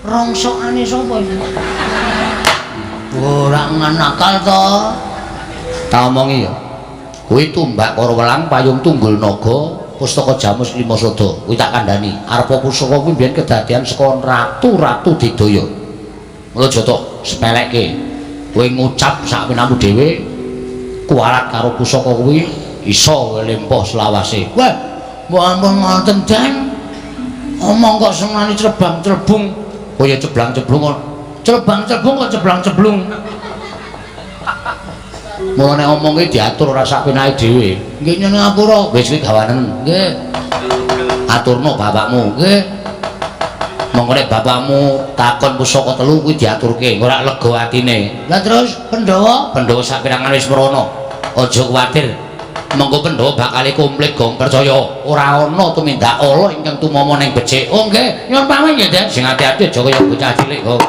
Rongsokane sapa iki? Ora nakal to. Tak omongi ya. Kuwi tumbak kara welang, payung tunggul naga, pustaka jamus lima sada. Kuwi tak kandhani. Arepa pusaka kuwi mbiyen kedadian saka ratu-ratu Digdaya. Mula aja tok sepelekke. Kowe ngucap sak penamu dhewe kualat karo pusaka kuwi iso kowe lempoh selawase. Wah, mbok ampun ngoten, Den. Omong kok senengane clebang-clebung. Kaya ceblang-ceblung kok. Clebang-clebung kok ceblang-ceblung. Mula nek omong ki diatur ora sak penake dhewe. Nggih nyuwun ngapura, wis kuwi gawanen. Nggih. Aturno bapakmu, nggih. Monggo nek bapakmu takon pusaka telu kuwi diaturke, ora lega atine. Lah terus Pandhawa? Pandhawa saperangan wis mrono. Aja kuwatir. Monggo Pandhawa bakal komplit gong percaya. Ora ana tumindak ala ingkang tumama ning becik. Oh nggih, nyuwun pamit nggih, Den. Sing ati-ati aja kaya bocah cilik kok.